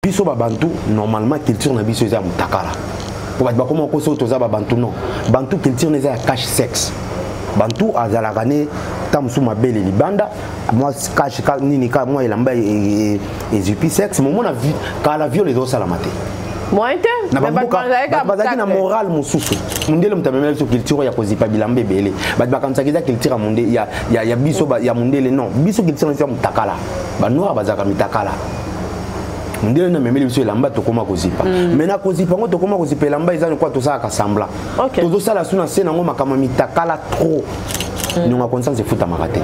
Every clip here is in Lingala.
Biso ba bantu normalement culture na biso eza mutakala. Po bato bakoma koso toza ba bantu non. Bantu culture na eza ya cash sexe. Bantu azalaka ne ta mosusu mabele libanda mwa cash ka nini ka mwa elamba ezipi sexe momona kala viol ezosalama te. Moyen te. Na bamboka bato bazalaki na morale mosusu. Mondele moto amemela biso culture ya kozipa bilamba ebele. Bato bakanisaka eza culture ya monde ya, ya, ya biso ba, ya mondele non. Biso culture na biso ya mutakala. Ba noir bazalaka mitakala. Mondele na memeli biso elamba tokoma kozipa. Mais na kozipa ngo tokoma kozipa elamba eza kwa tosalaka semblant. Tozosala su na se nango makambo mitakala trop. Nyonga conscience efutamaka te.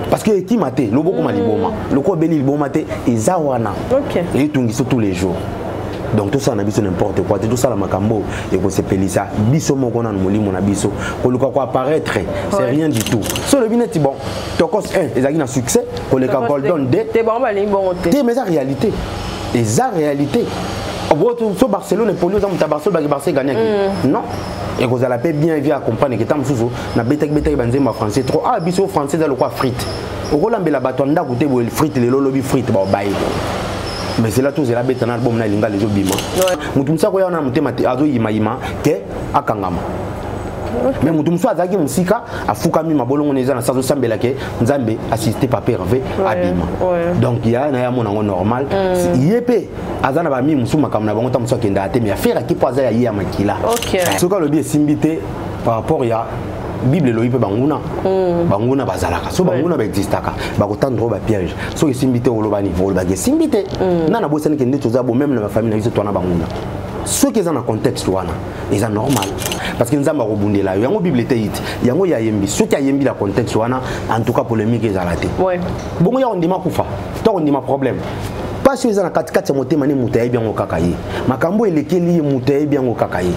Parce que ekima te, loboko ma liboma. Loko obeli liboma te, eza wana. Etungiso tous les jours. Donc tosala na biso n'importe quoi te, tosala makambo ekosepelisa biso moko nanu molimo na biso. Koluka ko apparaître, c'est rien du tout. So lobi neti bon, Tokos 1 ezalaki na succès koleka Golden 2. Te bango balingi bongo te. Te mais eza réalité. Eza réalité. Oboto so Barcelone poli oza muta Barcelone baki Barcelone gagnaki. Non. Ekozala pe bien via comprendre que tam susu na betaki betaki banzemba français trop. Ah biso français za lokwa frite. Okolambela bato ndako te boye frite lelo lobi frite ba baye. Mais c'est là tout c'est la bête na album na linga les obima. Mutu musako ya na mutema te azo yima yima te akangama. Mais mutu musu azaki musika afukami mabolongo neza na sazo sambela ke Nzambe assister papa Hervé abima. Donc ya na ya mona ngo normal. Yepe aza na ba mi musu makambo na bango ta musu akenda te mais affaire ki po aza ya ya makila. Soka lobi esimbi te par rapport ya Bible elobi pe banguna. Banguna bazalaka. So banguna ba existaka. Ba kotandro ba piège. So esimbi te oloba ni oloba ke esimbi te. Na na bosani ke ndeto za bo même na ba famille na biso twana banguna. Soki eza na contexte wana eza normal parce que Nzambe akobundela yo yango Bible te ite yango ya yembi soki ayembi la contexte wana en tout cas polémique ezala te. Bongo ya ondima kufa to ondima problème pasi eza na katikati ya motema ne moto ayebi yango kaka ye makambo elekeli ye moto ayebi yango kaka ye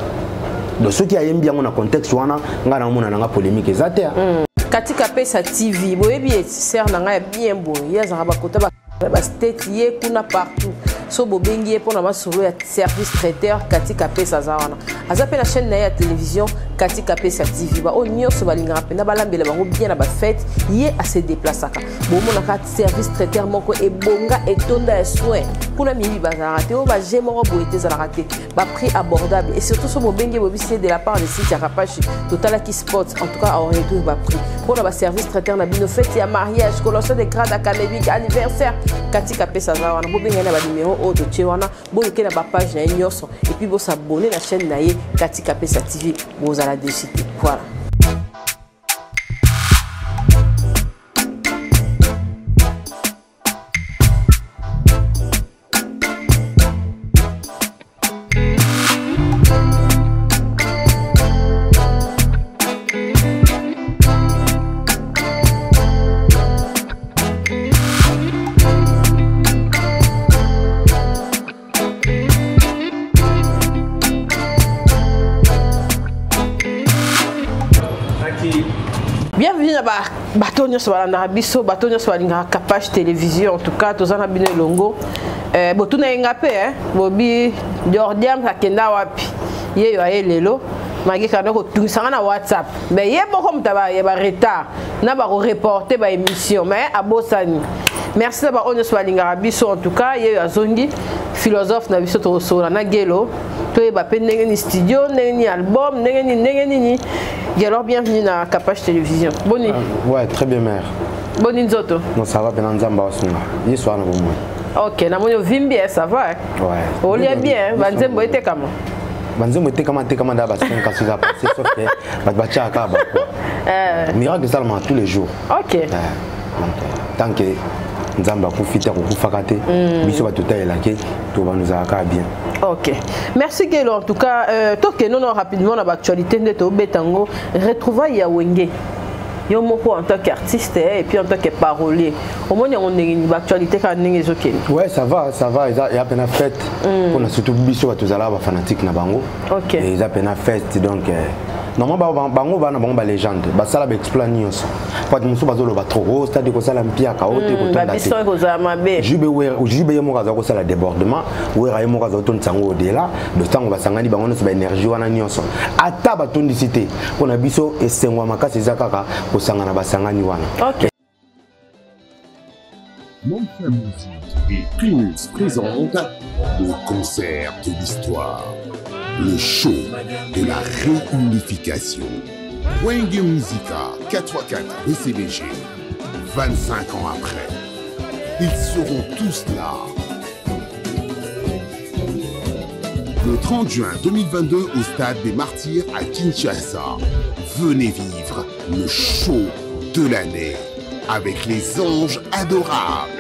donc soki ayembi yango na contexte wana nga na mona nanga polémique eza te. Katika Pesa TV boyebi sœur na nga ya bien boye ye azalaka bakota ba state ye kuna partout so bobengi ye mpona masolo ya service traiteur Katika Pesa aza wana aza pe na chaîne na ye ya télévision Katika Pesa TV ba oyo nyonso balingaka mpenza balambela bango bien na ba fête ye ase déplaçaka bomonaka service traiteur moko ebonga etonda ya soin kuna miyibi bazalaka te oyo ba jeu moko boye te ezalaka te ba prix abordable et surtout so bobengi bobisi de la part de site ya Kapashi totalaki spot en tout cas on réduire ba prix mpona ba service traiteur na bino fête ya mariage collation de grade académique anniversaire Katika Pesa aza wana bobenga na ba numéro oyo totie wana boyoke na ba page na ye nyonso et puis bosabonner na chaîne na ye Katika Pesa TV bozala déçu te. Voilà. Bienvenue na ba bato nyonso balandaka biso, bato nyonso balingaka Kapash Télévision. En tout cas, toza na bino elongo. Botuna ye nga pe, hein, bobi Jordiam akenda wapi? Ye yo aye lelo. Magi kana ko tungisanga na WhatsApp. Mais ye moko moto ya ba retard na ba ko reporter ba émission, mais abosani. Merci na ba oyo nyonso balingaka biso. En tout cas, ye yo azongi philosophe na biso tokosola na Gelo. Toyeba pe ndenge ni studio, ndenge ni album, ndenge ni ndenge nini. Alors bienvenue na Kapash Télévision. Boni. Ouais, très bien mère. Boni nzoto. Non, ça va bien Nzamba osunga. Yesu ana bomoi. OK, na moni vimbi ça va. Hein? Ouais. Olia bien, banzembo ete kama. Banzembo ete kama te kama da ba 5 ans 6 ans passé sauf que ba ba tcha ka ba. Miracle ça tous les jours. OK. Donc tant que Nzamba akufi te akokufaka te biso bato totalelaki to banozalaka bien. Ok, merci Gelo. En tout cas, tokende no rapidement na actualité nde tobeta yango retrouvailles ya Wenge. Yo moko en tant qu'artiste et puis en tant que parolier. Omoni yango ndenge nini ba actualité kaka ndenge ezokende? Ouais, ça va, ça va, eza ya pena fête. Pona surtout biso bato tozalaka ba fanatique na bango. Et eza pena fête donc normalement bango bana bango ba légende, basala ba exploit nyonso. Bato mosusu bazoloba trop, oh, stade kosala mpiaka, oh, te kotonda te. Ba biso ekozala mabe. Jube Wera, Jube ye moko aza kosala débordement, Wera ye moko aza kotondisa yango au-delà, de ntango basangani bango nyonso ba énergie wana nyonso. Ata batondisi te, mpona biso esengo ya makasi eza kaka kosangana basangani wana. Mansa Music et Primus présentent le concert de l'histoire, le show de la réunification. Wenge Musica 4x4 BCBG, 25 ans après, ils seront tous là. Le 30 juin 2022 au stade des Martyrs à Kinshasa. Venez vivre le show de l'année avec les anges adorables.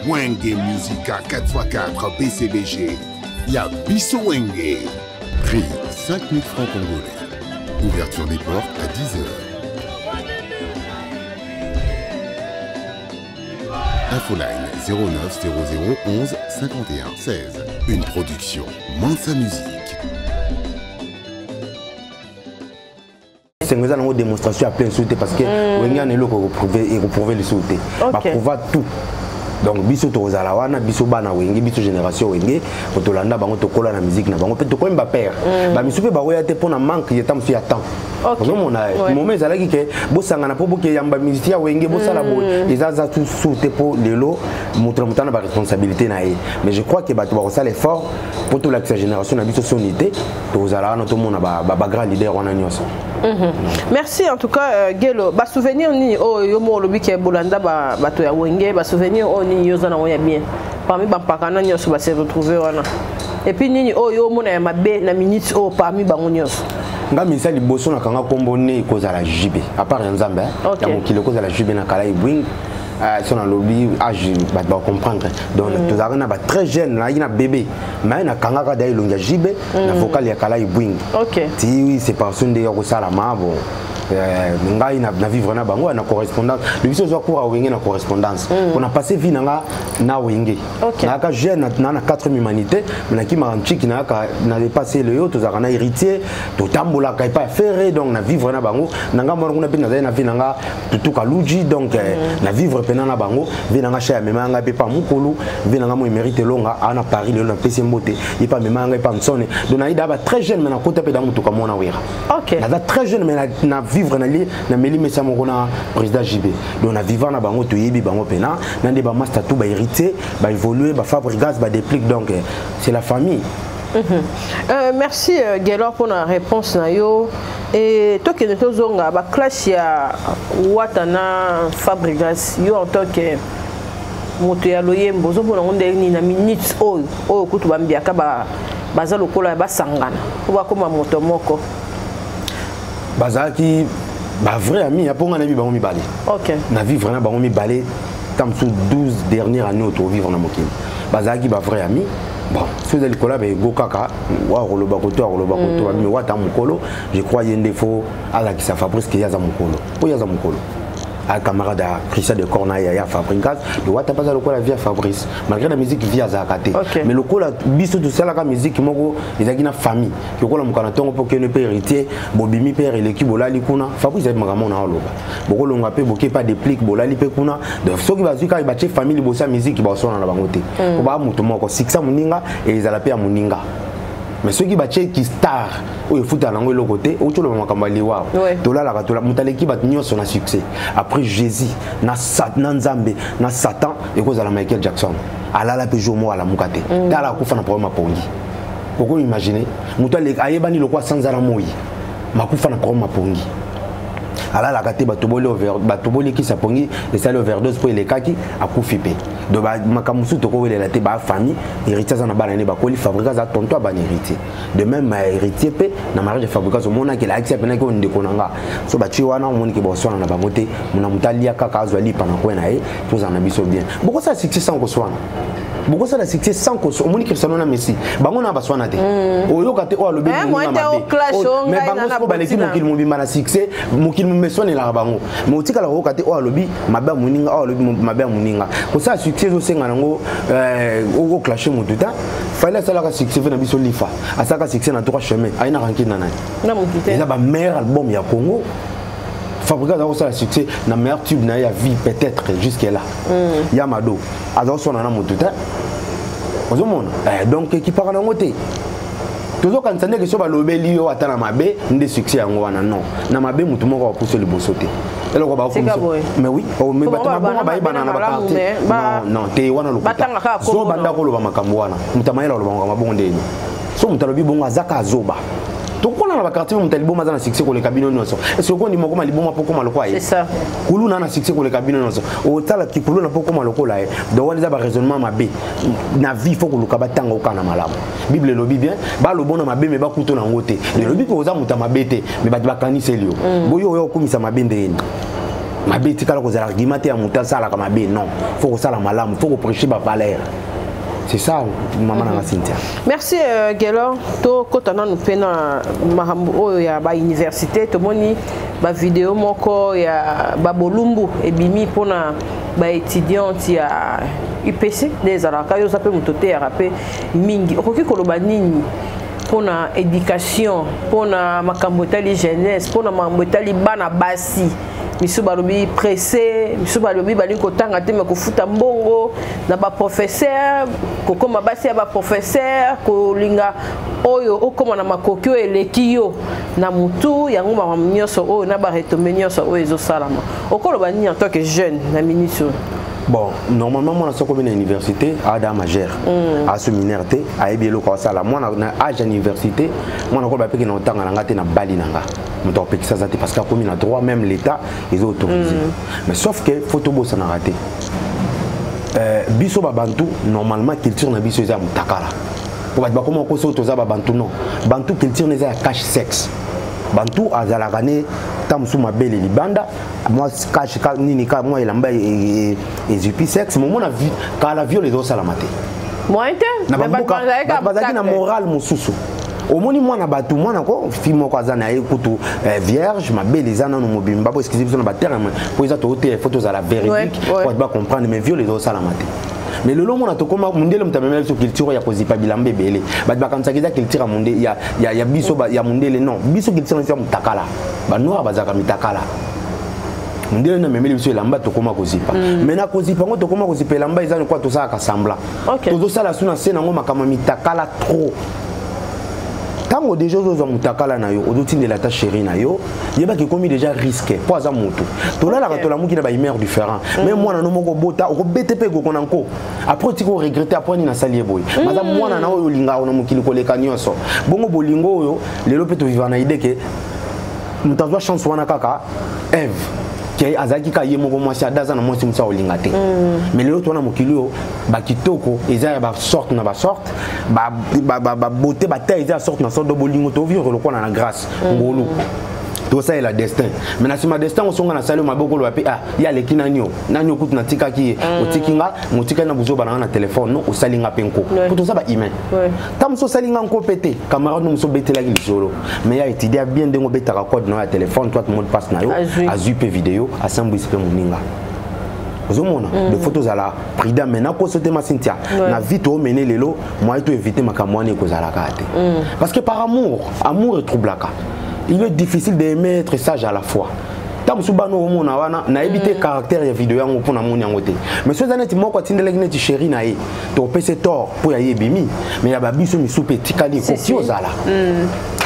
Wenge Musica 4x4 BCBG. Ya biso Wenge. Prix 5000 francs congolais. Ouverture des portes à 10h. Infoline 09 00 11 51 16. Une production Mansa Musique. Esengo eza nango démonstration ya plein te parce que wenge ana eloko ekoprouve lisusu te. Baprouva tout. Donc biso tokozala wana, biso bana Wenge, biso génération Wenge, po tolanda bango, tokola na musique na bango mpe tokomi bapère. Bamisu mpe bakoya te mpo na manque ya mosu ya temps. Ozomona, moment ezalaki ke bosangana mpo bokeyamba musicien ya Wenge, bosala boye, eza za su te, mpo lelo moto na moto ana baresponsabilité na ye. Mais je crois ke bato bakosala effort mpo tolakisa génération na biso soni te. Tozala wana, tomona bagrand leader wana nyonso. Merci en tout cas, Gelo. Ba souvenir nini oyo yo mo olobi ke bolanda ba bato ya Wenge, ba souvenir oyo nini yo za nango ya bien parmi bampaka na nyonso ba se retrouver wana, et puis nini oyo yo omona ya mabe na minute oyo parmi bango nyonso? Nga misa liboso nakanga nkombo ne ekozala JB, à part ya Nzambe, ya mokili, ekozala JB na kala ebwing. So nalobi age, bato bacomprendre. Donc tozalaka na ba très jeune, nayaki na bébé, mais nakangaka da elongi ya JB na vocal ya kala ebwing. Ti séparation nde ya kosalama, bon, ngai na vivre na bango na correspondance. Le biso ozwa cours ya Wenge na correspondance. On a passé vie nanga na Wenge. Nayaka jeune na 4e humanité, mais nakimaka ntiki, nayaka na dépassé le yo, tozalaka na héritier, totambolaka epai ya Ferre. Donc na vivre na bango na nga mwana kuna mpe nazali na vie nanga tutuka luji. Donc na vivre mpena na bango vie nanga sha amema ngai mpe pa mokolo vie nanga mo émérite elonga aa na Paris lelo, napesi mbote ye mpe amema ngai pa nsone. Donc nayi da ba très jeune, mais nakota mpe da motuka mwana Wera. Naza très jeune, mais na vivre na li na meli mesa moko na président JB. Donc na vivant na bango, toyebi bango mpena na nde bamaster tout, bahéritier, baévolue, bafabrigas, badéplique. Donc c'est la famille. Merci Gelor pour la réponse na yo. Et tokende tozonga ba clash ya Wata na Fabregas, yo en tant que moto ya loyembo, ozomona ngo ndenge nini na minute oyo, oyo kutu bambiaka baza lokola basangana po bakóma moto moko? Bazalaki bavrai ami ya mpo nga nayebi bango mibale. Na vivre na bango mibale ta mosusu 12 dernière année oyo tovivre na mokili, bazalaki bavrai ami. Bon, soki eza likolo ya baego kaka, wa koloba koto, ya koloba koto babimi. Wata mokolo, je crois ye nde fo alakisa Fabrice ke ye aza mokolo, oyo aza mokolo, a camarade ya Christian de Corps na ya Fabregas. Le Wata mpe aza lokola vie ya Fabrice, malgré na musique vie azalaka te. Mais lokola biso tosalaka musique moko ezalaki na famille, lokola mokana ntongo mpo okende mpe héritier, bobimi mpe eleki, bolali kuna. Fabrice ayebi makambo na oloba, bokolonga mpe boke pa déplique, bolali mpe kuna. Donc soki bazwi kaka batie famille liboso ya musique, baswana na bango te, po baa moto moko succès moninga ezala mpe ya moninga. Mais soki batie ki star oyo efutaka nango eloko te, outi oloba makambo ya liwa, tolalaka tola moto aleki bato nyonso na succès après Jésus na Nzambe na Satan, ekozala Michael Jackson. Alala mpe jour moko alamuka te. Tala, akufa na problème apongi. Oko imagine moto ayebani lokwa sanza na moi, makufa na problème apongi, alalaka te. Bato bolikisa pongi, esali overdose mpo elekaki, akufi mpe. Donc makambo mosusu tokowelela te. Bafamille, héritier aza na bana ne bakoli, Fabrice aza tonto ya bana héritier. De même héritier mpe na mariage ya Fabrice, omonaki elakisi apenaki oyo ndeko na nga. So batie wana, omoniki boswana na bango te. Mona moto alia kaka, azwa lipa na kwe na ye, tozala na biso bien. Bokosala succès sans koswana, bokosala succès sans koso. Omoni Cristiano na Messi, bango na baswana te, oyoka te oyo alobi moninga mabe. Mais bango soko baleki mokili mobimba na succès, mokili mobimba eswanelaka bango, mais otikala koyoka te oyo alobi mabe ya moninga, oyo alobi mabe ya moninga. Kosala succès ezosenga nango oclashe motu ta. Fally asalaka succès mpe na biso lifa, asalaka succès na droit chemin, aye na rankine na nani? Eza bameilleur album ya Congo. Fabrice aza kosala succès na meilleur tube na ye ya vie peut-être jusque là. Ya Mado aza koswana na motu te, ozomona. Donc ekipaka nango te. Tozokanisa ndenge so balobeli yo ata na mabe nde succès yango wana. Non, na mabe motu moko apuso liboso te. Eloko baokomisa, mais oui, oh, mais bato mabongo bayebana na baquartier. Non, non te, wana lokuta. Zoba ndako oloba makambo wana, moto amayela oloba makambo bongo ndeni. So moto alobi bongo, azaka azoba. Tokona na baquartier, moto aliboma aza na succès koleka bino nyonso. Est-ce que okondima okoma liboma mpo okoma lokola ye? Kuluna na succès koleka bino nyonso, otala kikuluna mpo okoma lokola ye? Donc wana eza baraisonnement mabe. Na vie, faut koluka batanga oka na malamu. Bible elobi bien, balobo na mabe me bakuto na yango te. Elobi mpe oza moto ya mabe te, me bato bakaniseli yo. Boyo oyo okumisa mabe ndeni, mabe etikala kozala argument te ya moto asalaka mabe. Non, faut kosala malamu, faut koprêcher bavaleur. C'est ça, maman nanga Cynthia. Merci, Gelor. Tokota nanu mpe na makambo oyo ya bauniversité. Tomoni bavideo moko ya babolumbu ebimi mpona baétudiante ya UPC nde ezalaka. Yo oza mpe moto oteyaka mpe mingi, okoki koloba nini mpona éducation, mpona makambo etali jeunesse, mpona makambo etali bana basi? Misusu balobi pressé, misusu balobi balingi kotanga te, me kofuta mbongo na baprofesseur, kokóma basi ya baprofesseur, kolinga oyo okóma na makoki oyo eleki yo na mutu yango, makambo nyonso oyo na baretombées nyonso oyo ezosalama, okoloba nini en tant que jeune na minute oyo? Bon, normalement mwana soki omi na université, aza majeur, aso mineur te, ayebi eloko asala. Mwana na âge ya université, mwana koloba peke na otanga na nga te, na bali na nga, moto akopekisa aza te, parce que akomi na droit, même l'État eza autorisé. Mais sauf que faut tobosanaka te, biso babantu, normalement culture na biso eza ya motakala, po bato bakoma koso oyo toza babantu. Non, bantu culture na eza ya cache sexe. Bantu azalaka ne ta mosusu mabele libanda, mwa cache nini ka mwa elamba ezipi sexe. Momona kala viol ezosalama te. Moyen te. Na bamboka bazalaki na morale mosusu. Omoni mwana bato, mwana ko fi moko aza na ye kutu vierge, mabele eza nano mobimba. Bo excuse biso na baterme po eza toote, faut tozala véridique po bato bacomprendre. Mais viol ezosalama te. Mais lelo omona tokóma mondele, moto amemela biso culture ya kozipa bilamba ebele. Bato bakanisaka eza culture ya monde ya biso ya mondele. Non, biso culture na biso ya motakala. Banoir bazalaka mitakala. Mondele na amemeli biso elamba, tokóma kozipa. Mais na kozipa yango, tokóma kozipa elamba, eza kwa tosalaka semblant, tozosala su na se nango makambo ya mitakala trop. Ntango deja ozozwa motakala na yo, ozotindela ata chéri na yo, yebaki ekomi déjà risque, mpo aza motu. Tolalaka, tolamuki na bahumeur différent. Mais mwana no moko bota, okobete mpe ekoko na nko, après otiki oregretter, après nini asali ye boye. Maza mwana na oyo olingaka na mokili koleka nyonso. Bongo bolingo oyo lelo mpe tovivaka na idée ke moto azwa chance wana kaka Eve, ke azalaki kaka ye moko mwasi, ada aza na mwasi mosu akolinga te. Mais lelo towana mokili oyo, bakitoko eza ya basorte na basorte, babeauté, bataille eza ya sorte na sorte. Do bolingo tovivre lokola na grâce, ngolu, tosalela destin. Mais na nsima destin ngo, songa nasali yo mabe, okoloba mpe: "Ah, ye aleki nani o nani o." Kutu natikaki ye, otiki nga, motikali na buzoba na nga na telefone. No, osali nga mpe nko, po toza bahumain. Ta mosu osali nga nko mpe te, camarade no mosu obetelaki lisolo, mais ya étudier bien ndenge obetaka code na yo ya telefone, toi mot de passe na yo, azwi mpe video, asambwisi mpe moninga. Ozomona, de faut tozala prudent. Mais nakoso te, ma Cynthia, na vie toomene lelo, moyen to éviter makambo wana ekozalaka te, parce que par amour, amour etroublaka. Il est difficile d'aimer, être sage à la fois. Ta mosusu bana omona wana, nayebi te caractère ya video yango, mpo namoni yango te. Mais so eza neti moko atindelaki neti chéri na ye, topesa tort mpo ya ye ebimi. Mais ya babiso misusu mpe etikali, ekoki ozala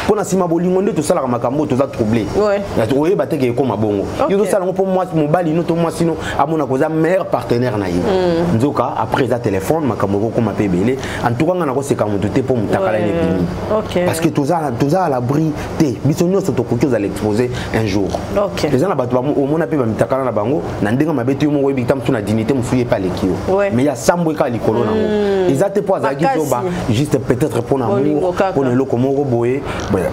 mpo na nsima bolingo nde tosalaka makambo oyo, toza troublé, oyeba te ke ekóma bongo. Yo tosala yango mpo mobali no to mwasi no amona koza meilleur partenaire na ye, nzoka après eza telefone, makambo ekokóma mpe ebele. En tout cas nga nakoseka motu te mpo motakala ene ebimi, parce que toza à l'abri te. Biso nyonso tokoki ozala exposé un jour. Eza na bato omona mpe bamitakala na bango na ndenge mabe te. Yo moko oyebi ta mosusu na dignité mosusu, ye mpe aleki yo, mais ya sambo eka likolo nango eza te mpo azalaki zoba, juste peut-être mpo na amour, mpo na eloko moko boye.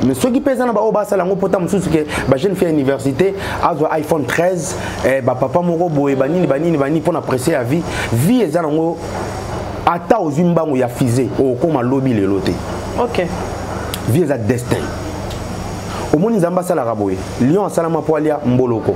Mais soki mpe eza na baoyo basala yango, mpo ta mosusu ke bajeune fille ya université azwa iPhone 13, bapapa moko boye, banini banini banini, mpo na presse ya vie. Vie eza nango, ata ozwi mbango ya fusée, okóma lobi lelo te. Vie eza destin. Omoni, Nzambe asalaka boye: lion asalama mpo alia mboloko.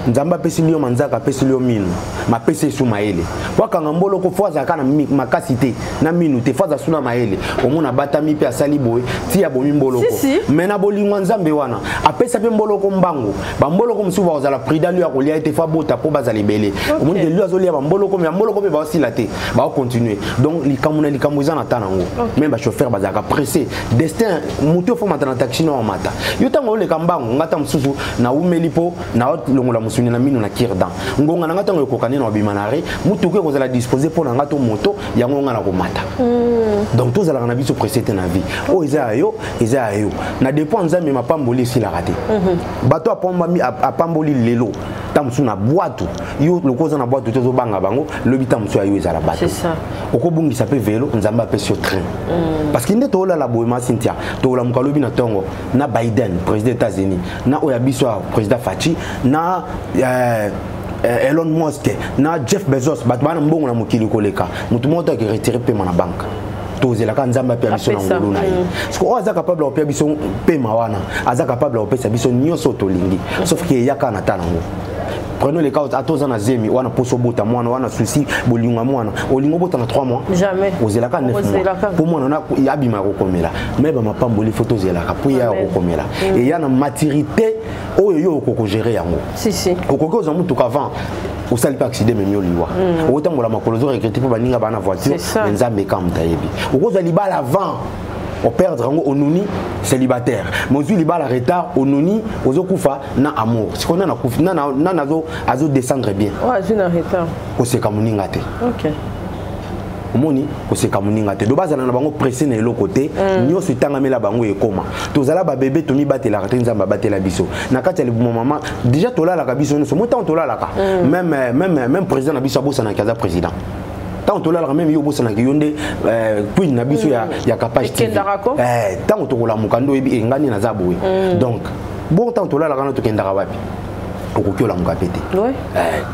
Nzambe apesi lion manzaka, apesi lion minu, mapesi esu mayele po akanga mboloko. Fo azalaka na makasi te, na minu te, fo aza su na mayele. Omona abatami mpe asali boye ti abomi mboloko. Mais na bolingo ya Nzambe wana, apesa mpe mboloko mbango. Bamboloko mosusu bakozala prudent, lion akolia ete fo abota mpo bazala ebele. Omoni ke lion azolia bamboloko, mais bamboloko mpe baosila te, baocontinue. Donc likambo na likambo eza na ta nango. Même bachauffeur bazalaka pressé. Destin, motu ofo mata na taxi na omata yo. Yo ntango oleka mbangu, nga ta mosusu naumeli mpo naolongola mosuni na mino na kirdan. Ngonga na nga ntango ekoka nde na obima na re, motuku ekozala dispose mpo na nga to moto yango nga na komata. Donc tozalaka na biso pressé te na vie. Oyo eza ya yo, eza ya yo. Na dépend Nzambe, mapamboli esilaka te. Bato apamboli lelo, ta mosusu na bwatu, yo lokola oza na bwatu te, ozobanga bango. Lobi ta mosusu ya yo ezala bato. Okobungisa mpe velo, Nzambe apesi yo train. Parce que nde toolala boye, ma Cynthia, tolamuka lobi na ntongo na Biden, président États-Unis, na oyo ya biso ya président Fatshi, na Elon Musk, na Jeff Bezos, bato bana mbongo na mokili koleka. Motu moko to ake pema na banque, tozelaka Nzambe apia biso na ngolu na ye. Parce que oyo aza capable ya kopia biso pema wana, aza capable ya kopesa biso nyonso tolingi, sauf ke eyaka na ta nango. Prenons le cas, ata oza na zemi wana, mposo obota mwana wana, susi bolingo ya mwana, olingi obota na 3 mois? Jamais. Ozelaka 9 mois mpo mwana wana abima ya kokomela. Me bamapamboli, fo tozelaka mpo ya kokomela, eya na maturité oyo yo okoki kogérer yango. Okoki ozwa motuka avant, osali mpe accident, memi oliwa, okotambola makolo, ozoregretter mpo baninga baa na voiture. Me Nzambe eka moto ayebi. Okozwa libala avant, operdre yango, onuni célibataire. Mais ozwi libala retard, onuni, ozokufa na amour. Sikoyo nana akufi, nana azodescendre bien? Azwi na retard. Koseka moninga te. Omoni, koseka moninga te. Do bazala na bango pressé na eloko te. Nyonso etangamela bango ekoma. Tozala babebe, tomibatelaka te. Nzambe abatela biso na kati ya libumu mama. Déjà tolalaka biso nyonso. Mo ntango tolalaka, même président na biso abosanaki aza président. Ntango tolalaka, même yo obosanaki yo nde queen na biso ya Capage TV. Ntango tokolamuka nde oyebi engani naza boye. Donc bon, ntango tolalaka na tokendaka wapi? Okoki olamuka mpe te.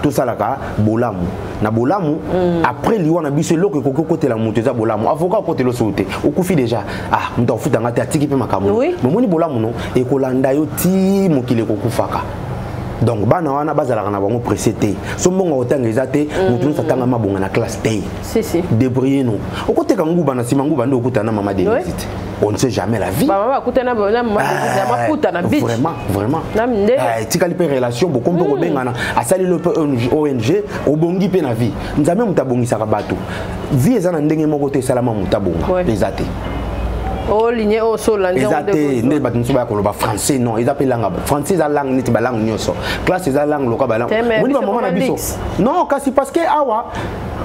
Tosalaka bolamu na bolamu. Après liwa na biso, eloko ekoki okotela moto eza bolamu. Avocat okotela oso te, okufi déjà, ah, moto akofutanga te, atiki mpe makambo. Momoni bolamu no ekolanda yo ti mokili ekokufaka. Donc bana wana bazalaka na bango pressé te. So mbongo kotanga eza te, moto nyonso atanga mabonga na classe te. Si, si. Débrouiller no, okoteka nguba, na nsima nguba nde okutana na mama Denise te. On ne sait jamais la vie. Bamama bakutana na mama Denise ya maputa na beach. Vraiment, vraiment. Na mindele. Etikali mpe relation, bokomi mpe kobengana, asaleli mpe ONG, obongi mpe na vie. Nzambe moto abongisaka bato. Vie eza na ndenge moko te esalama moto abonga, eza te. Olinye oyo so olandi. Eza te nde bato mosusu baya koloba français. Non, eza mpe langue. Français eza langue neti balangue nyonso. Classe eza langue loka balangue. Moni bamama na biso, non, kasi parce que awa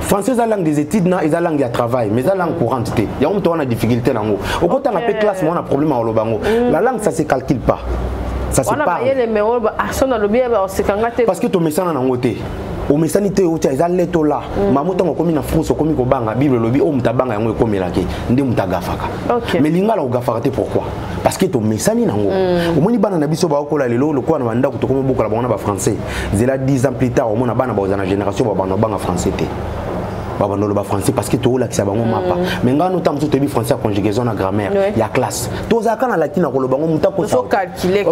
français eza langue des études na eza langue ya travail, mais eza langue courante te. Yango moto wana difficulté nango, okotanga mpe classe mwana problème ya koloba yango. La langue, ça se calcule pas, ça se parle. Parce que tomesana nango te. Omesani te, otia eza leto la mama. Ntango okomi na France, okomi kobanga. Bible elobi oyo moto abanga yango ekomelaki nde moto agafaka. Mais lingala ogafaka te. Pourquoi? Parce que tomesani nango. Omoni bana na biso baokola lelo lokola na bandako tokomi bokola bango na bafrançais. Zela 10 ans plus tard, omona bana baoza na génération babanda obanga français te, babanda oloba français, parce que toolakisa bango mapa. Mais ngai nota mosusu toyebi français ya conjugaison na grammaire ya classe. Tozalaka na latine ya koloba ngo moto ozocalcule.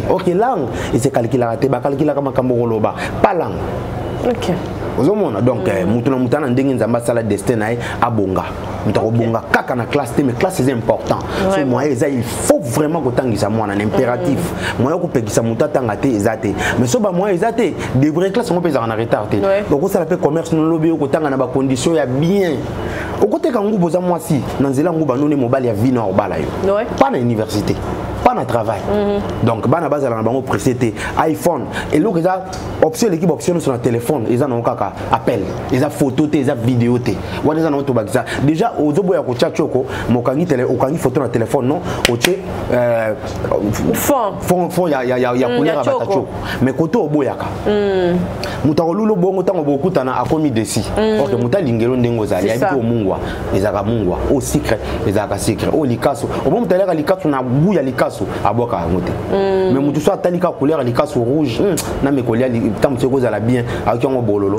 Ok, langue ese calculaka te, bacalculaka makambo koloba, pas langue. Ozomona donc moto na moto ana ndenge Nzambe asala destin na ye abonga. Moto akobonga kaka na classe te, mais classe eza important. So moyen eza, il faut vraiment kotangisa mwana na impératif. Moyen kopekisa moto atanga te eza te, mais so bamoyen eza te, débrouiller. Classe yango mpe ezalaka na retard te. Okosala mpe commerce, nolobi okotanga na bacondition ya bien, okoteka nguba, oza mwasi na nzela nguba noni mobali ya vino akobala yo, pas na université, pas na travail. Donc bana bazala na bango pressé te. iPhone eloko eza option eleki baoption nyonso na telefone, eza nango kaka appel, eza photo te, eza video te. Wana eza nango tobakisa déjà. Ozoboya kotia tioko, mokangi tele, okangi photo na telefone, non, otie fond. Fond ya couleur ya bata tioko. Mais kote oboyaka, moto akolula bongo ntango bokutana akomi desi. Ok, moto alingelo ndenge ozali, ayebi ko mungwa ezalaka mungwa, oyo sucre ezalaka sucre, oyo likaso. Obo moto aliaka likaso na goût ya likaso, abwaka yango te. Mais moto so atali kaka couleur ya likaso rouge, na mekolia ntango mosu ekozala bien, ayoki yango bololo,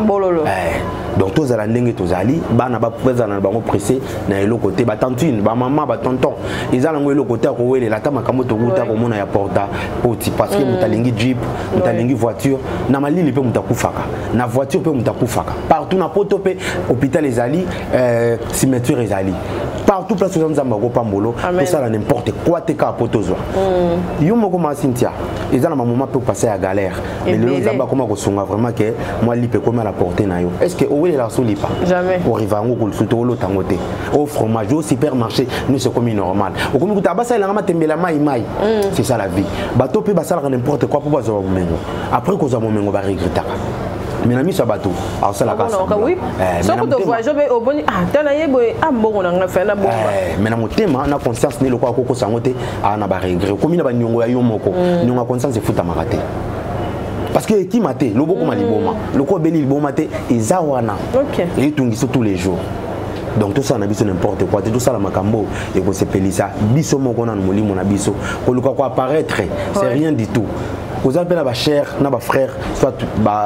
bololo. Donc tozala ndenge tozali. Bana bazala na bango pressé na eloko te. Batantine, bamama, batonton, eza nango eloko te ya kowelela ata makambo tokuta komona ya porta poti, parce que moto alingi jeep, moto alingi voiture. Na malili mpe moto akufaka, na voiture mpe moto akufaka. Partout na poto mpe hôpital ezali, cimetière ezali partout. Partout place oza, Nzambe akopambolo. Tosala n'importe quoi te kaka po tozwa. Yo moko ma Cynthia, eza na bamoment mpe opase ya galère, mais lelo Nzambe akoma kosunga vraiment ke mwa lipa ekomi à la portée na yo. Est ce que owelelaka so lipa? Jamais. Oriva yango kolusu te, olota yango te, au fromage, au supermarché, nyonso ekomi normal. Okomi kuta basalelanga matembela mai mai. C'est ça la vie. Bato mpe basalaka n'importe quoi mpo bazwa bomengo. Après kozwa bomengo, baregretaka, mais na miso ya bato aosalaka. Soki tovoyage, oboni tala ye boye, a mbongo na ngai fa na bomba. Mais na motema, na conscience, nde lokola akokosa yango te, aa na baregret. Okomi na baniongo ya yo moko. Niongo ya conscience efutamaka te, parce que ekima te, lobokoma liboma, lokola obeli liboma te, eza wana, etungisi tous les jours. Donc tosala na biso n'importe quoi te, tosala makambo ekosepelisa biso moko nanu, molimo na biso. Koluka koapparaître, c'est rien du tout. Koza mpe na bachers na bafrère, soit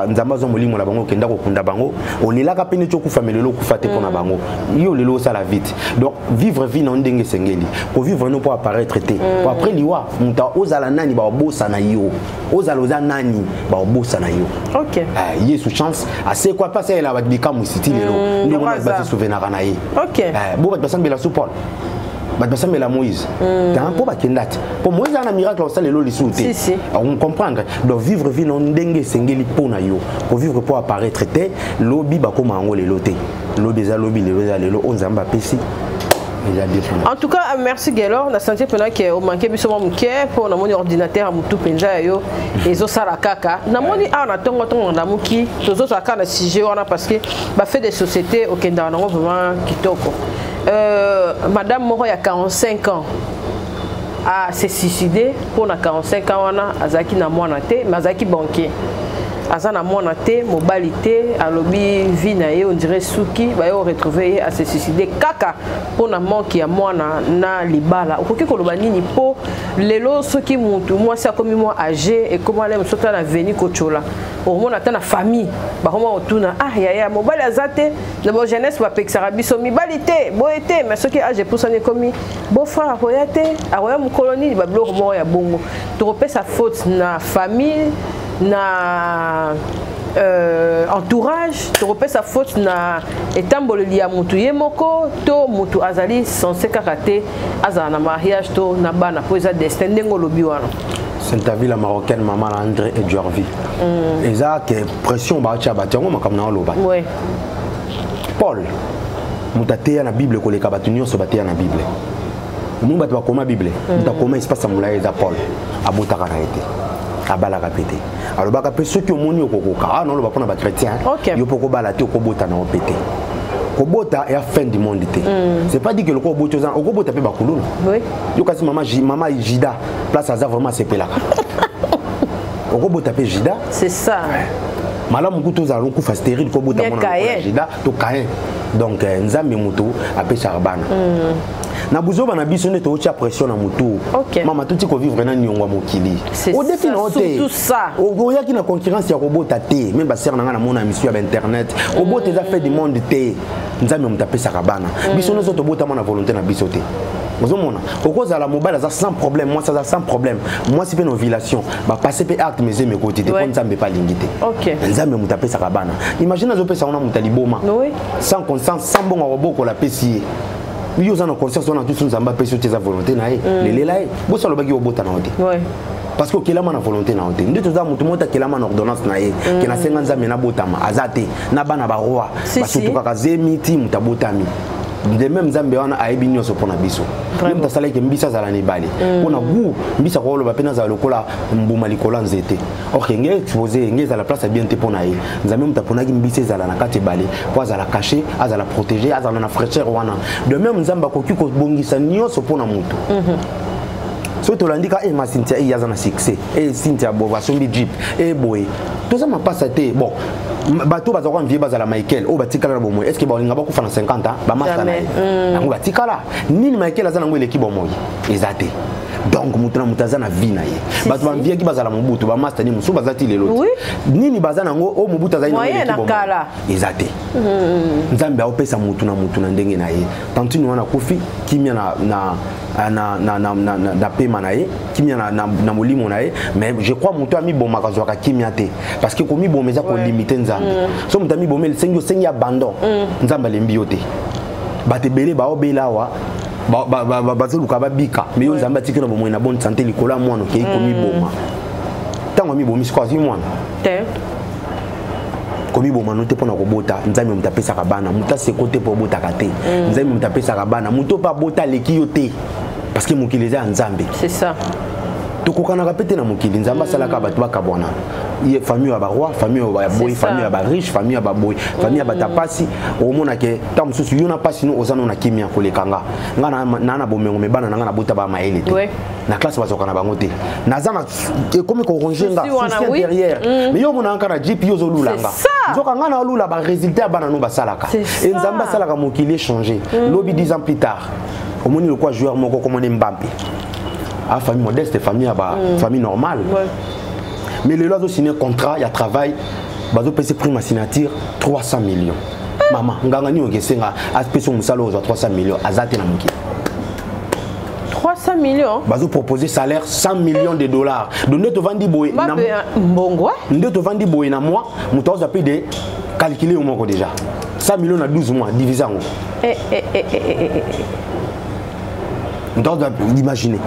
Nzambe azwa molimo na bango, okenda kokunda bango, olelaka mpe neti okufa, me lelo okufa te mpo na bango. Yo lelo osala vite. Donc vivre vie na yo ndenge esengeli, kovivre no mpo apparaître te, po après liwa, moto ozala nani, baobosana yo. Ozala oza nani, baobosana yo. Yesu chance asekwa mpe asalela bato bikamwisi ti lelo, ndenge wana basesouvenaka na ye. Bo bato basambela su Paul, bato basambela Moïse mpo bakenda te, mpo Moïse aza na miracle osala lelo lisusu te. Comprendre? Donc vivre vie na ndenge esengeli mpo na yo, kovivre mpo apparaître te. Lobi bakóma yango lelo te, lobi eza lobi, lelo eza lelo. Oyo Nzambe apesi eza bien. En tout cas, merci Gelor. Na senti mpena ke omanke biso mwa moke, mpo namoni ordinateur ya motu mpenza ya yo ezosala kaka. Namoni awa na ntongo ntongo namuki, tozozala kaka na sujet wana, parce que bafait de société okendaka nango vraiment kitoko. Madame moko ya 45 ans a se suicidé mpona 45 ans wana azalaki na mwana te, mais azalaki banquier, aza na mwana te, mobali te. Alobi vie na ye on dirait suki baye oretrouve ye ase suicide kaka mpona manque ya mwana na libala. Okoki koloba nini? Mpo lelo soki mutu mwasi akomi mwa age, ekoma le mosusu ata na veni kotyola, okomona ata na famille bakoma kotuna: "Ah yaya, mobali aza te?" Na bo jeunesse bapekisaka biso mibali te, boye te. Mais soki age epusani, ekomi beau-frère akoya te, akoya mokolo nini, babiloko moko ya bongo. Tokopesa faute na famille, na entourage, tokopesa faute na etamboleli ya mutu ye moko, to mutu azali censé kaka te azala na mariage to na bana mpo eza destin, ndenge olobi wana? Sainte-Ville marocaine, mama na André et Jorvi. Eza ke pression batia bato yango, makambo na oloba. Paul, moto ateya na Bible koleka bato nyonso bateya na Bible. Omoni bato bakoma Bible, moto akoma espace ya molai eza Paul. Abotaka na ye te, abalaka mpe te. Alobaka mpe soki omoni okokoka, awa naoloba mpona bachrétien, yo mpo okobala te, okobota na yo mpe te. Kobota ya fin du monde te. C'est pas dit que loko oboti oza, okobota mpe bakuluna. Yo kasi mama Jida, place aza vraiment asepelaka, okobota mpe Jida. C'est ça. Malamu kutu ozala lokufa stérile, kobota mwana Jida to Caïn. Donc Nzambe moto apesaka bana. Na buzoba na biso nde tootya pression na motu. Mama, tuti kovivre na niongo ya mokili, odefi na yo te, oyaki na concurrence ya kobota te. Même basere na ngai, namona émission ya bainternet, kobota eza fin du monde te. Nzambe moto apesaka bana. Biso nyonso tobotama na volonté na biso te. Ozomona, okozala mobali aza sans problème, mwasi aza sans problème, mwasi mpe na ovulation, bapase mpe acte, mais ezemi ekoti te, mpo Nzambe mpe alingi te. Nzambe moto apesaka bana. Imagine azopesa ngo na moto ya liboma, sans conscience, sans mbongo akobokola, apesi ye. Yo oza na conscience wana, tusu Nzambe apesi yo te, eza volonté na ye. Lelela ye boso alobaki obota na yo te, parce que okelama na volonté na yo te. Nde toza motu moko te akelama na ordonnance na ye ke nasenga Nzambe nabotama, aza te. Na bana baroi basutukaka zemi ti moto abotami. De même, Nzambe wana ayebi nyonso mpo na biso. Ye moto asalaki mbisi azala na ebale mpo na gu mbisi akoloba mpe nazala lokola mbuma likolo ya nzete, or nge expose nge ezala place ya bien te mpo na ye. Nzambe moto aponaki mbisi ezala na kati ebale mpo azala caché, azala protégé, azala na fraîcheur wana. De même, Nzambe akoki kobongisa nyonso mpo na moto. Soki tolandi ka e ma Cynthia e aza na succès, e Cynthia bo asombi jeep e boye, toza mapasa te. Bon, bato baza ko envie bazala Michael oyo batikala na bomoi. Est ce que balinga bakufa na 50 ans? Bamasa na ye yango batikala nini? Michael aza nango eleki bomoi eza te. Donc moto na moto aza na vie na ye. Bato baenviaki bazala Mobutu, bamasta ni mosusu baza ti lelo te. Nini baza nango oyo Mobutu azali nango eleki bomoi eza te. Nzambe aopesa motu na motu na ndenge na ye. Tantine wana akufi, kimia na pema na ye, kimia na molimo na ye. Mais je crois moto amibomaka azwaka kimia te, parce que komiboma eza kolimite Nzambe. So moto amiboma, esengi osengi abandon. Nzambe alembi yo te. Bato ebele baobela awa. Bazoluka babika, mais yo, Nzambe atiki na bomoi, na bonne santé, likolo ya mwana okei komiboma. Ntango amibomi sikoyo, azwi mwana te. Komiboma no te mpo na kobota. Nzambe moto apesaka bana, moto aseko te mpo obotaka te. Nzambe moto apesaka bana, moto mpe abota aleki yo te, parce que mokili eza ya Nzambe. C'est ça. Tokokanaka mpe te na mokili. Nzambe asalaka bato bakabwana, ye famille ya baroi, famille ya baboyi, famille ya bariche, famille ya baboyi, famille ya bato ya pasi. Omonake ntango mosusu yo na pasi no oza no na kimia koleka nga. Nga na na bomengo, me bana na nga nabota ba mayele te na classe, bazwaka na bango te. Naza na ekomi koronger nga souci intérieur, mais yo omonaka na jeep, yo ozolula nga. Nzoka nga na olula barésultat ya bana no basalaka. E Nzambe asalaka mokili échanger. Lobi, 10 ans plus tard, omoni lokwa joueur moko komoni Mbappe, a famille modeste, famille ya ba famille normale, mais lelo azosigner contrat ya travail, bazopesa prime ya signature 300 millions. Mama, nganga nini okesenga apesa mosala oyo ozwa 300 millions? Aza te na mokili. 300 millions. Bazopropose salaire 100 millions de dollars. Donc nde tovandi boye, mbongo. Nde tovandi boye na mois, moto azwa mpe de calculer yo moko déjà 100 millions na 12 mois, divise yango. Moto azwa, imagine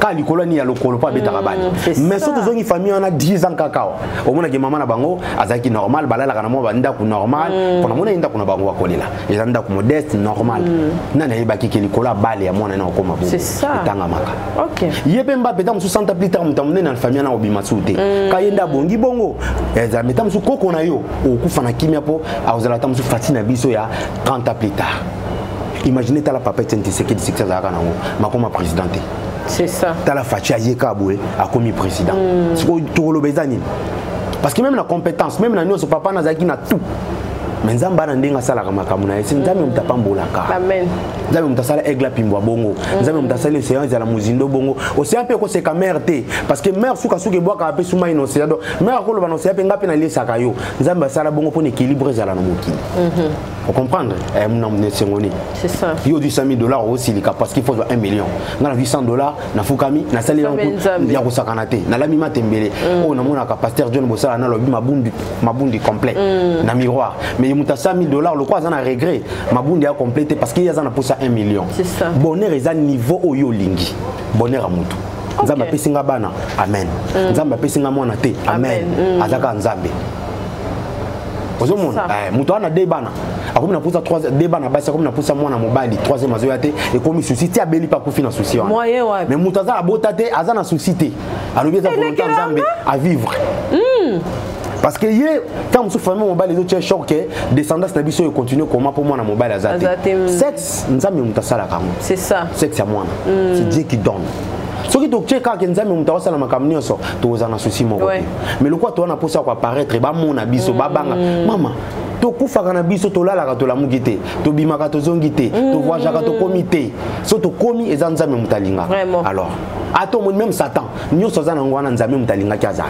ka likolo ni ya lokolo mpo abetaka bani. Mais so tozongi famille wana 10 ans kaka awa, omonaki mama na bango azalaki normal, balalaka na mwa bandako normal, mpona mona ye ndako na bango bakolela eza ndako modeste, normal. Nani ayebaki ke likolo ya bale ya mwana na okoma bongo? Etangamaka ye mpe Mbappe. Ta mosusu 100 plus tard, moto monene na famille wana obima su te, ka ye nde abongi bongo. Ezala meta mosusu koko na yo okufa na kimia mpo akozala ta mosusu fati na biso ya 30 ans plus tard. Imagine, tala papa Etienne Tshisekedi, succès azalaka nango, makoma président te. C'est ça. Tala Fatshi, ayeka boye, akomi président. Sikoyo tokoloba eza nini? Parce que même na compétence, même na nyonso, papa nazalaki na tout, mais Nzambe ana ndenge asalaka makambo na ye. Se Nzambe moto apambolaka. Amen. Nzambe moto asala aigle apimbwa bongo, Nzambe moto asali océan ezala mozindo bongo. Océan mpe ekoseka mer te, parce que mer sukasuka ebwakaka mpe sumai na océan. Donc mer akoloba na océan mpe: nga mpe naliesaka yo. Nzambe asala bongo mpona équilibre ezala na mokili. Ocomprendre na esengo nini? C'est ça. Yo ozwi 100 000 dollars, osilika parce qu'il faut ozwa 1 million. Nga nazwi 100 dollars, nafukami, nasali ya kosakana te, nalami matembele oyo namonaka pasteur John Bosala, nalobi mabundi, mabundi complet na miroir. Mais moto a 100 000 dollars, lokwa aza na regret, mabundi ya complet te, parce que ye aza na posa 1 million. Bonheur eza niveau oyo olingi, bonheur ya motu. Nzambe apesi nga bana, amen. Nzambe apesi nga mwana te, amen. Aza kaka Nzambe. Ozomona moto wana de bana akomi na pusa de bana basi, akomi na pusa mwana mobali troisième, azoya te, ekomi souci ti abeli mpe akufi na souci wana. Mais moto aza abota te, aza na souci te, alobi eza volonté ya Nzambe à vivre, parce que ye ntango mosusu famille mobali ezotia choc ke descendance na biso econtinue comment mpo mwana mobali aza te. Sexe, Nzambe moto asalaka yango. C'est ça. Sexe ya mwana, c'est Dieu qui donne. Soki totie kaka Nzambe moto akosala makambo nyonso, tokozala na souci moko te. Mais lokwa toza na mposa ya koapparaître, bamona biso, babanga mama, tokufaka na biso, tolalaka tolamuki te, tobimaka tozongi te, tovoyageaka tokomi te. So tokomi, eza Nzambe moto alingaka. Alors ata omoni même Satan nyonso aza nango wana, Nzambe moto alingaki azala,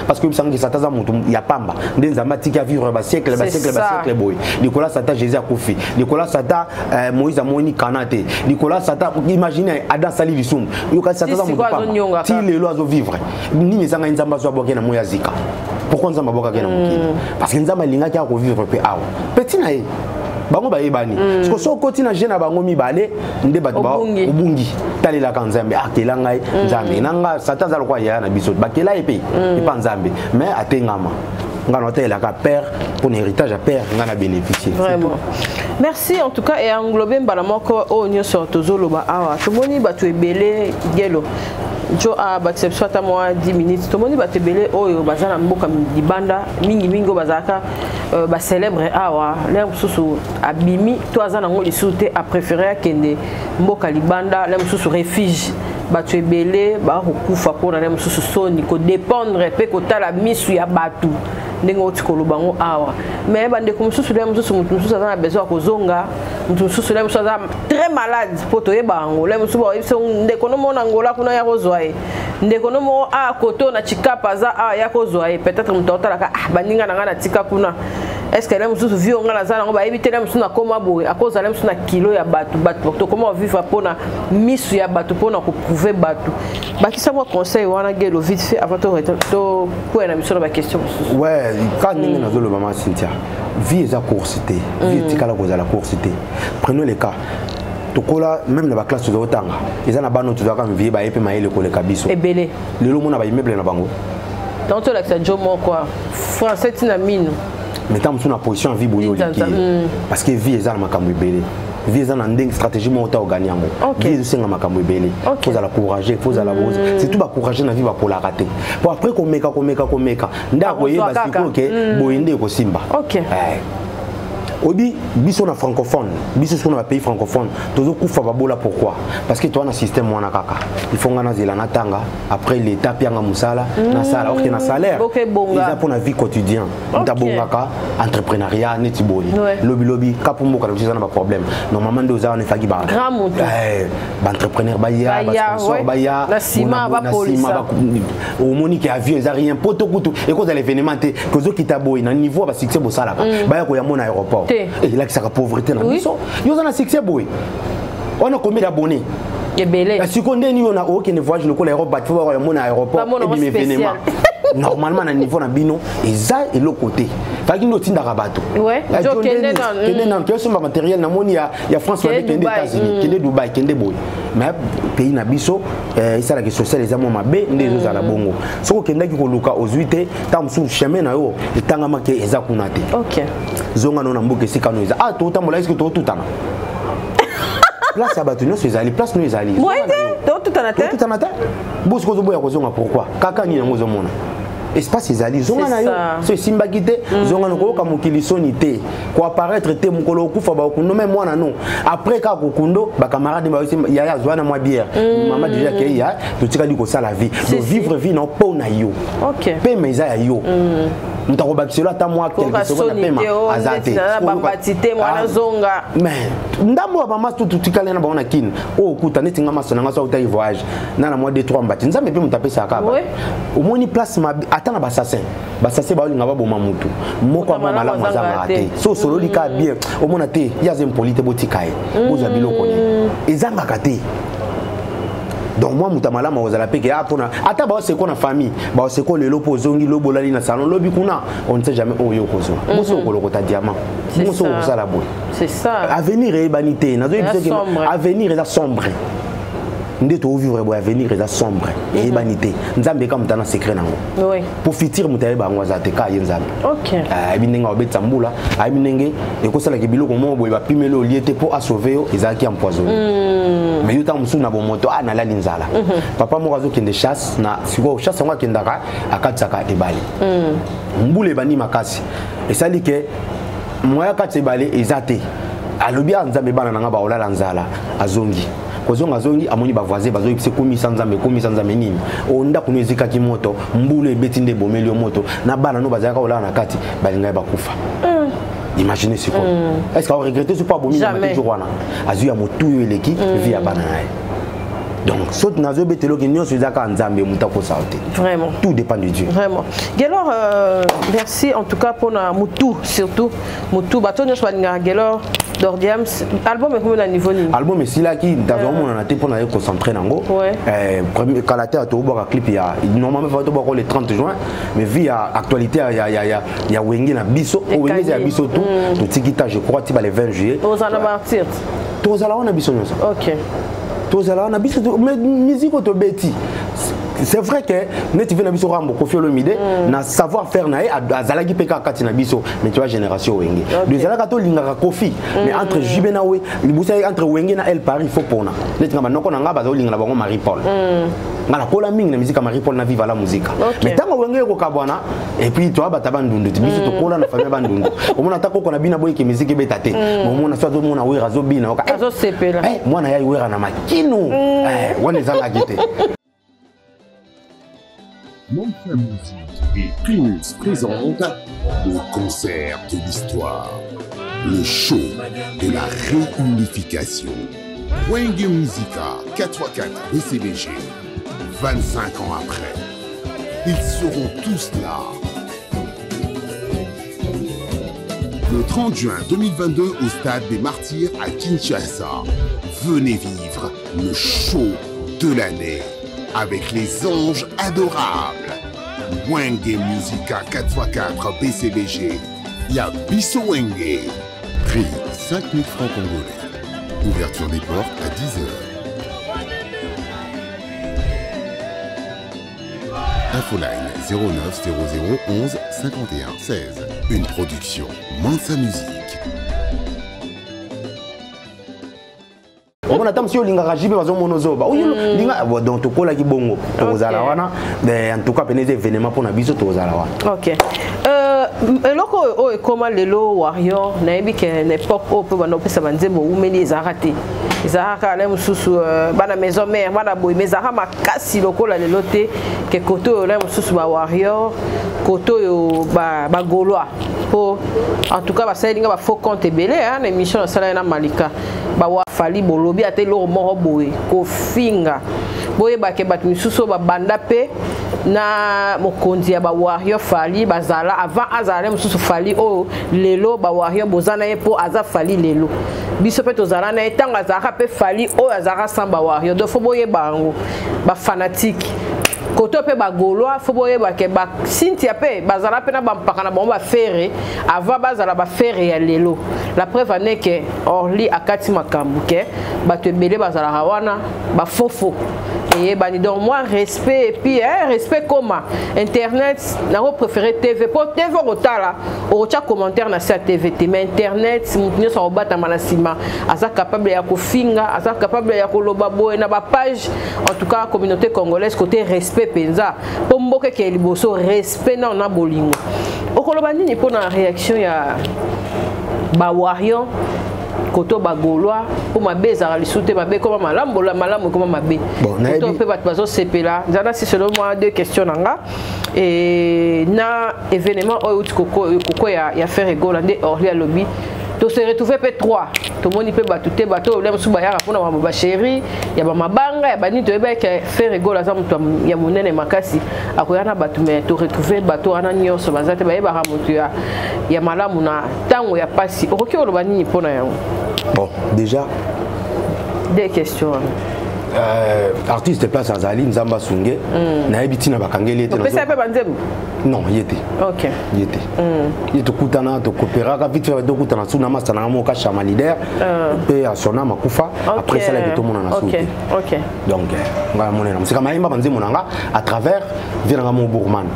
parce que oyebisangoki Satan aza moto ya pamba nde Nzambe atiki avivre basiècle, basiècle, basiècle boye. Likolo ya Satan, Jésus akufi. Likolo ya Satan, Moïse amoni kana te. Likolo ya Satan, imagine Adam asali lisumu. Yoka, Satan aza moto pamba, ti lelo azovivre. Nini ezangai Nzambe azwa abwaki na moi ya zika? Pourquoi Nzambe abwakaki na mokili? Parce que Nzambe alingaki akovivre mpe awa petit na ye, bango bayebani. Siko so okoti na je na bango mibale nde bato obungi. Talelaka Nzambe akela ngai, Nzambe na nga. Satan aza lokwa yaya na biso, bakela ye mpe epa Nzambe, mais atengama. Nga na otalelaka père mpo na héritage ya père nga na bénéficier. Vraiment, merci en tout cas. E englobe mbala moko oyo nyonso tozoloba awa. Tomoni bato ebele gelo jo abakisa biso ata mwa 10 minutes. Tomoni bato ebele oyo baza na mboka libanda, mingimingi oyo bazalaka bacélèbre awa. L'heure mosusu abimi to aza nango lisusu te, apréféré akende mboka libanda. L'heure mosusu refuge, bato ebele bakokufa mpona l'heure mosusu soni kodépendre mpe kotala misu ya bato ndenge oti koloba ngo awa. Mais bandeko mosusu, l'heure mosusu moto mosusu aza na besoin ya kozonga, moto mosusu l'heure mosusu aza très malade mpo toyeba yango. L'heure mosusu baoyebisa ndeko no moko na Ngola kuna ya kozwa ye, ndeko no moko a koto na Chikapa aza awa ya kozwa ye. Peut-être moto aotalaka: ah, baninga na ngai natika kuna, est ce que l'heure mosusu vie ngai naza nango bayebi te? L'heure mosusu nakóma boye, akozala l'heure mosusu na kilo ya bato. Bato tokóma kovivre mpona misu ya bato, mpona koprouver bato. Bakisa mwa conseil wana gelo vite fait avant tokwea na biso na baquestion mosusu. Ouais, ka ndenge nazoloba, ma Cynthia, vie eza course te, vie etikala kozala course te. Prenons le cas Tokola même na baclasse tozotanga, eza na bana oyo tozalaka mvie, baye mpe mayele koleka biso. Ebele. Lelo omona baimmeuble na bango. Donc tolakisa jo moko français ntina mino. Mais ntango mosusu na position ya vie boye oleki ye, parce que vie eza na makambo ebele, vie eza na ndenge stratégie moko ta ogani yango. Vie ezosenga makambo ebele, fozala courageux, fozala surtout bacourageux na vie, bapolaka te, po après komeka, komeka, komeka nde akoyeba sikoyo ke boye nde ekosimba. Oyebi, biso na francophone, biso sikoyo na bapays francophone, tozokufa babola. Pourquoi? Parce que toza na système wana kaka, il faut nga nazela natanga, après l'état pianga mosala, nasala ok na salaire eza mpona vie quotidien. Moto abongaka entrepreneuriat neti boye, lobilobi kapo mboka na biso eza na baproblème. Normalement nde oza wana, efaki baentrepreneur baya, basponsor baya na nsima. Omoni ke avion eza rien po to kutu ekozala événement te, kozokita boye na niveau ya basuccès bosalaka, baya koyamona aéroport, elakisaka pauvreté na biso. Yo oza na succès boye wana, combien d'abonnés? Ebele. Sikoyo ndeni yo na okende voyage lokola Europe, bato fo bakoyamona aéroport, ebima événement. Normalement na niveau na bino eza eloko te, faki nde otindaka bato, kende nano tosomba matériel, namoni ya France mabe, kende États-Unis, kende Dubai, kende boye. Mais pays na biso esalaka social eza mwa mabe, nde ezozala bongo. Soki okendaki koluka, ozwi te, ntango mosusu chemin na yo etangamaki eza kuna te. Zonga no na mboka esika no eza. Ah, totambola, eske totutana place ya bato nyonso ezali, place no ezali. Totutana te. Totutana te. Bosiko ozoboya kozonga, pourquoi? Kaka nini yango ozomona espace ezali, zonga na yo. So esimbaki te, zonga na koyoka mokili soni te, koapparaître te. Mokolo okufa, bakokundo me mwana no, après kaka kokundo, bacamarade yaya azwa na mwa bière, mama déjà kei ya totikali kosala vie. Donc vivre vie na mpo na yo, pema eza ya yo, moto akobakiselo ata mwa quelque seconde ya pema aza te. Mais ndambo ya bamasi tu totikali na bango na Kine oyo, okuta neti nga maso na nga so autaki voyage na mwa 2 3 mbati, Nzambe mpe moto apesaka kaka. Omoni place mabe, ata na basassin, basassin baolinga baboma mutu moko ya mwa malamu azangaka te. So osololi kaka bien, omona te ye aza impoli te, botika ye, bozwa biloko ne, ezangaka te. Donc mwa moto ya malamu akozala mpe ke a mpona ata baoseko na famille, baoseko lelo mpo ozongi lobi, olali na salon lobi kuna, on ne sait jamais oyo okozwa. Boso okolokota diamant, bongo soki okosala boye, avenir eyebani te. Nazoyebi soki avenir eza sombre, nde tovivre boye, avenir eza sombre, eyebani te. Nzambe eka moto ana secret nango po futur, moto ayeba yango aza te, ka ye Nzambe. Ayebi ndenge akobetisa mbula, ayebi ndenge ekosalaka biloko moko boye, bapimeli olie te mpo asauve yo, ezalaki empoisonné. Mais yo ntango mosusu na bomoto a nalali nzala. Papa moko azokende chasse na sikoyo, chasse yango akendaka, akatisaka ebale, mbula ebandi makasi, esali ke moya kati ebale eza te. Alobi: "A Nzambe, bana na nga baolala nzala." Azongi, kozonga azongi, amoni bavoisin bazoyebisa: "Ekomisa Nzambe, ekomisa Nzambe nini o ndako no ezikaki moto, mbula ebeti nde ebomeli yo moto na bana no bazalaka kolala na kati, balingai bakufa." Imagine sikoyo, est ce que aoregrete so mpo abomi nyama te? Jour wana azwi ya motu oyo eleki vie ya bana na ye. Donc soki nazobeta eloko nyonso, eza kaka Nzambe moto akosala te. Vraiment. Tout dépend de Dieu. Vraiment, Gelor, merci en tout cas mpona motu, surtout motu bato nyonso balingaka Gelor Dordiams. Album ekomi na niveau nini? Album esilaki, nazomonana te mpona ye concentré nango. Kala te tobwaka clip ya, normalement fa tobwaka le 30 juin, mais vu ya actualité ya Wenge na biso, Wenge eza ya biso tout, totiki ta, je crois, ti ba le 20 juillet. Ozala na Martyr? Tozala wana biso nyonso. Tozala wana biso, mais musique oyo tobeti, c'est vrai que neti ve na biso Rambo, Kofi Olomide, na savoir faire na ye, azalaki mpe kaka kati na biso. Mais tu vois, génération Wenge, donc ezalaka tolingaka Kofi, mais entre JB na we liboso, entre Wenge na El Paris, faut pona neti nga banoko na nga bazolinga na bango Marie Paul. Nga nakola mingi na musique ya Marie Paul na Viva la Musique. Mais ntango Wenge ekokabwana, et puis toa bato ya Bandundu ti biso tokola na famille ya Bandundu, omona ata koko na bino boyeke musique ebeta te, omona so azomona Wera azobina, oka azosepela. Mwana ya Wera na makino wana ezalaki te. Mantra Music et Primus présente le concert de l'histoire, le show de la réunification. Wenge Musica 4x4 BCBG, 25 ans après. Ils seront tous là. Le 30 juin 2022 au stade des Martyrs à Kinshasa. Venez vivre le show de l'année avec les anges adorables. Wenge Musica 4x4 BCBG. Ya Biso Wenge. Prix 5000 francs congolais. Ouverture des portes à 10h. Infoline 09 00 11 51 16. Une production Mansa Musique. Omona ata mosi olingaka jipe, bazomona ozoba olinga. Donc tokolaki bongo, tokozala wana. En tout cas pene eza événement mpona biso, tokozala wana. Ok, eloko oyo oyo ekóma lelo warrior, nayebi ke na époque oyo mpe banda opesa banzembo owumeli, ezalaka te, ezalaka kaka na mosusu bana maison mère, bana boye, mais ezalaka makasi lokola lelo te, ke kote oyo na mosusu bawarrior, kote oyo bagaulois, mpo en tout cas basaleli nga bafaux compte ebele na émission nasalaki na Malika. Bawafali bolobi ata eloko moko boye kofinga, boyebake bato misusu oyo babanda mpe na mokonzi ya bawarrior Fally, bazala avant azala na mosusu Fally oyo lelo bawarrior boza na ye, mpo aza Fally lelo, biso mpe tozala na ye ntango azalaka mpe Fally oyo azalaka sans bawarrior. Donc faut boyeba yango, bafanatique koto mpe bagaulois, faut boyeba ke baCynthia mpe bazala mpe na bampaka na bango baFerre avant bazala baFerre ya lelo. La preuve ane ke Orly akati makambo ke bato ebele bazalaka wana bafofo eyebani. Donc moi, respect, et puis hein, respect koma internet, nango préféré TV, mpo TV okotala, okotya commentaire na se ya TV te, mais internet motu nyonso akobatama na nsima, aza capable ya kofinga, aza capable ya koloba boye na bapage. En tout cas communauté congolaise, côté respect mpenza, mpo mboka ekeye liboso, respect nano na bolingo. Okoloba nini mpona réaction ya bawarrior koto bagaulois? Mpo mabe ezalaka lisusu te, mabe ekoma malamu, bola malamu ekoma mabe. Koto mpe bato bazosepela. Nzala siselo mwa deux questions na nga e, na événement oyo euti koko ya Ferre Gola, nde Orly alobi tose retrouve mpe 3, tomoni mpe bato te, bato oyo mosusu bayaka mpona makambo bachéri ya bamabanga ya banini. Toyeba ke Ferre Gola aza moto ya monene makasi, akoya na bato, mais toretrouve bato wana nyonso baza te. Bayebaka moto ya malamu na ntango ya pasi. Okoki koloba nini mpona yango? Bon, déjà Deux questions wana. Artiste place azali, Nzambe asunge. Nayebi ntina bakangeli ye te. Opesa mpe banzembo? Non, ye te. Ye te. Ye tokutana, tokopéraka vite fait, tokutana su na masa nanga moko kashama leader mpe asona makufa. Après esalaki tomonana su te. Donc ngai namonela mosika, mayemba banzembo na nga à travers vie nanga mo Bourman.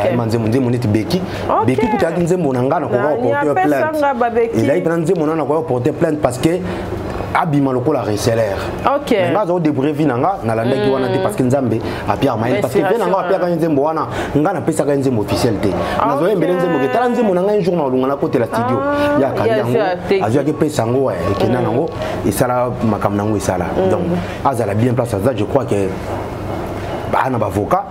Ayemba nzembo neti Beki. Beki kuta ayaki nzembo na nga, nakoka koporter plainte, ezalaki mpena nzembo na nakoka koporter plainte parce que abima lokola receleur. Mais nga aza débrouiller vie na nga, nalandaki wana te parce que Nzambe apiaka mayele, parce que vie na nga apiaka nzembo wana, nga napesaka ye nzembo officiel te. Nazoyembele nzembo ke tala nzembo na ngai, un jour na olunga nakotela studio, ye akangi yango, azwaki epesa yango, ekenda nango, esala makambo nango esala. Donc azala bien place aza, je crois que baa na bavocat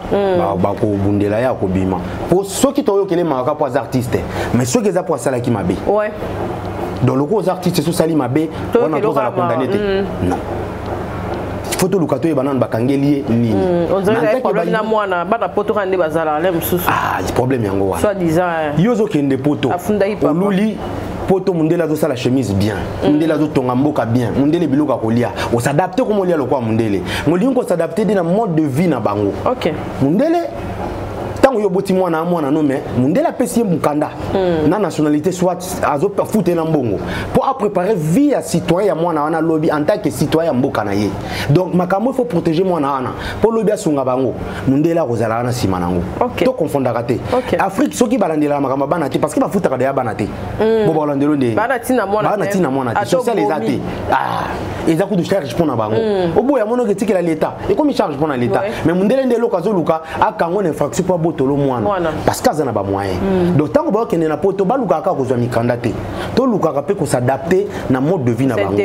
bakobundela ye, akobima. Po soki toyokele maka mpo aza artiste, mais soki eza mpo asalaki mabe, donc lokola oza artiste, so osali mabe wana tozala condamné te. Non, faut toluka toyeba nanu bakangeli ye nini. Problème na mwana, bana poto kaka nde bazalaka le mosusu. Ah, problème yango wana. Soi-disant. Yo ozokende poto, oluli poto, mondele azosala chemise bien, mondele azotonga mboka bien, mondele biloko ya kolia, os'adapte koma olia lokola mondele. Molingi kos'adapter de na mode de vie na bango. Mondele ntango yo oboti mwana, mwana no, mais mondele apesi ye mokanda na nationalité, soit azofuta na mbongo mpo apréparer vie ya citoyen ya mwana wana lobi en tant que citoyen ya mboka na ye. Donc makambo il faut protéger mwana wana mpo lobi asunga bango, mondele akozala wana nsima nango. Toconfondaka te. Afrique soki balandelaka makambo ya bana te, parce que bafutaka deya bana te, bo balandelo nde bana ntina mwana te, social eza te, eza kutu charge mpo na bango. Oboya monoki etikela leta, ekomi charge mpo na leta. Mais mondele nde eloko azoluka akango na infraction mpo abotolo mwana, parce que aza na bamoyen. Donc ntango baokende na poto, balukaka kaka kozwa mikanda te, tolukaka mpe kos'adapter na mode de vie na bango,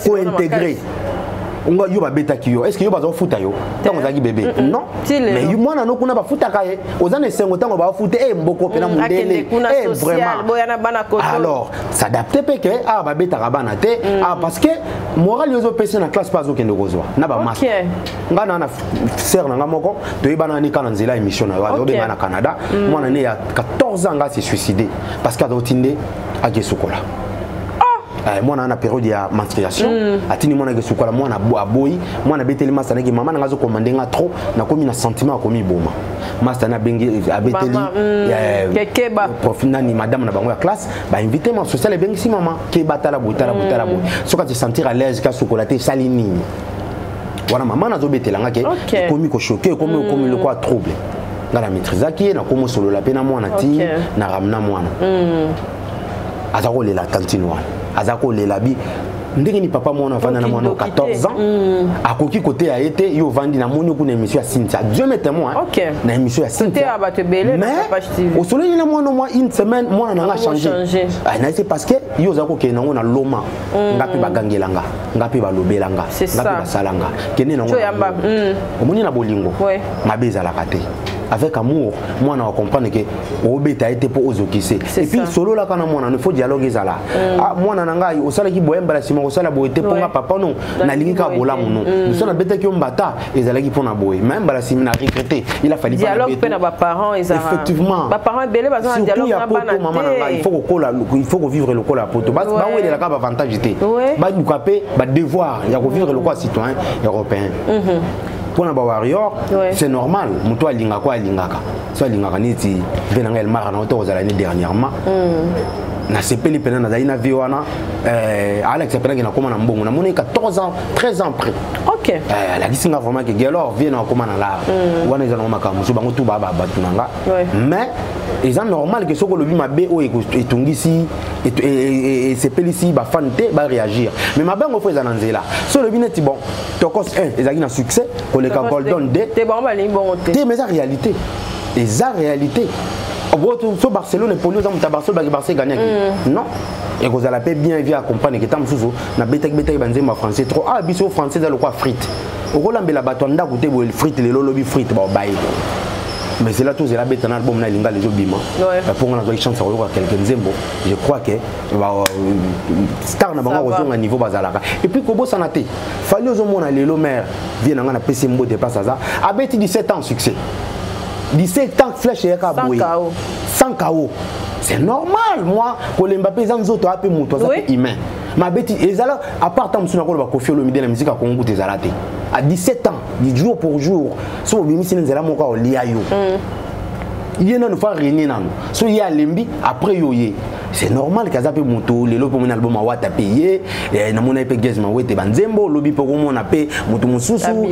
kointégrer. Nga yo babetaki yo, est ce que yo bazofuta yo ntango ozalaki bébé? Non, mais mwana no kuna bafutaka ye, oza na esengo ntango bafuta e mboko mpena mondele e vraiment. Alors s'adapte mpe ke awa babetaka bana te, ah, parce que moral yo ozopesa na classe mpe azokende kozwa na bamaster. Nga na sœur na nga moko, toyebana ni kaka na nzela émission na yo, azobenga na Canada, mwana ne ya 14 ans nga se suicidé parce que azotinde ake sukola. Mwana na période ya menstruation, atindi mwana ke sukola mwana, aboyi. Mwana abeteli masta naki: "Mama nanga azokomande nga trop, nakomi na sentiment akomi boma." Masta na abengi, abeteli prof nani, madame na bango ya classe, bainvite ma social, ebengisi mama ke batala boye, tala boye, tala boye, soki ate sentir à l'aise kasukola te, esali nini wana. Mama nazobetelanga ke ekomi kochoquer, ekomi lokola trouble. Nga na maîtrisaki ye, nakomi osolola mpe na mwana ti na ramena mwana. Aza kolela, tantine wana aza kolela bi ndenge ni papa mwana avanda na mwana 14 ans, akoki koteya ye te. Yo ovandi, namoni kuna émission ya Cynthia, Dieu me témoin, na émission ya Cynthia, mais osololi na mwana mwa une semaine, mwana nanga changé. Na c'est parce que yo oza kokende nango na loma, nga mpe bagangela nga, nga mpe balobela nga, nga mpe basala nga, kende nango. Omoni, na bolingo mabe ezalaka te. Avec amour, mwana wa comprendre ke obeta ye te mpo ozokise. Et puis sololaka na mwana, il faut dialogue ezala. Ah, mwana na ngai, osalaki boye, mbala nsima kosala boye te, mpo nga papa no nalingi kaka bolamu no. Moso nabetaki yo mbata, ezalaki mpona boye, mais mbala nsima na regretté, il a fallu dialogue mpe na baparents ezala. Effectivement. Baparents ebele baza na dialogue na bana. Mama na ngai, il faut kokola, il faut kovivre lokola ya poto. Bawelelaka baavantage te, baluka mpe badevoir ya kovivre lokola citoyen européen. Mpona bawarrior, c'est normal, moto alingaka oyo alingaka, so alingaka neti mpe na ngai Elmara na oto kozala ni dernièrement, nasepeli mpena, nazali na vie wana, alakisa mpenaki nakóma na mbongo, namoni 14 ans, 13 ans près. Alakisi nga vraiment ke gelor vie na akóma na lar wana, eza nango makambo mosusu, bango tu baa bato na nga. Mais eza normal ke soki olobi mabe oyo etungisi, esepelisi bafan te, baréagir. Mais mabe yango fo eza na nzela. So olobi neti bon, Tokos 1 ezalaki na succès koleka Golden 2. Te, bango balingi bongo te. Te, mais eza réalité, eza réalité. So Barcelone epoli, oza moto ya Barcelone, baki Barça egagnaki, non, ekozala mpe bien vie accompagne ke ta mosusu nabetaki betaki banzembo ya français trop. Ah, biso français eza lokola frite, okolambela bato ya ndako te boye frite lelo, olobi frite, baobaye. Mais c'est là tozela beta na album na lingala ezobima, mpo nga nazwaki chance ya koyoka quelque nzembo. Je crois que star na bango akozonga niveau bazalaka. Et puis kobosana te, Fally ozomona lelo, mare vie na nga, napesi mbote place aza, abeti 17 ans succès, 17 ans flèche eyaka boye sans KO, c'est normal. Moi kolemba mpe eza nzoto, ape moto aza mpe humain. Mabeti ezala à part ta mosusu nakoloba Koffi Olomide na musique ya Kongo kuta ezala te. À 17 ans, du jour pour jour, so obimisi na nzela moko, aolia yo, ye nanu fa renie nanu, so ye alembi, après yo ye. C'est normal kaza mpe moto lelo mpe omoni album awata mpe ye, namoni ye mpe Gaz Mawete, banzembo olobi mpe okomona mpe moto mosusu,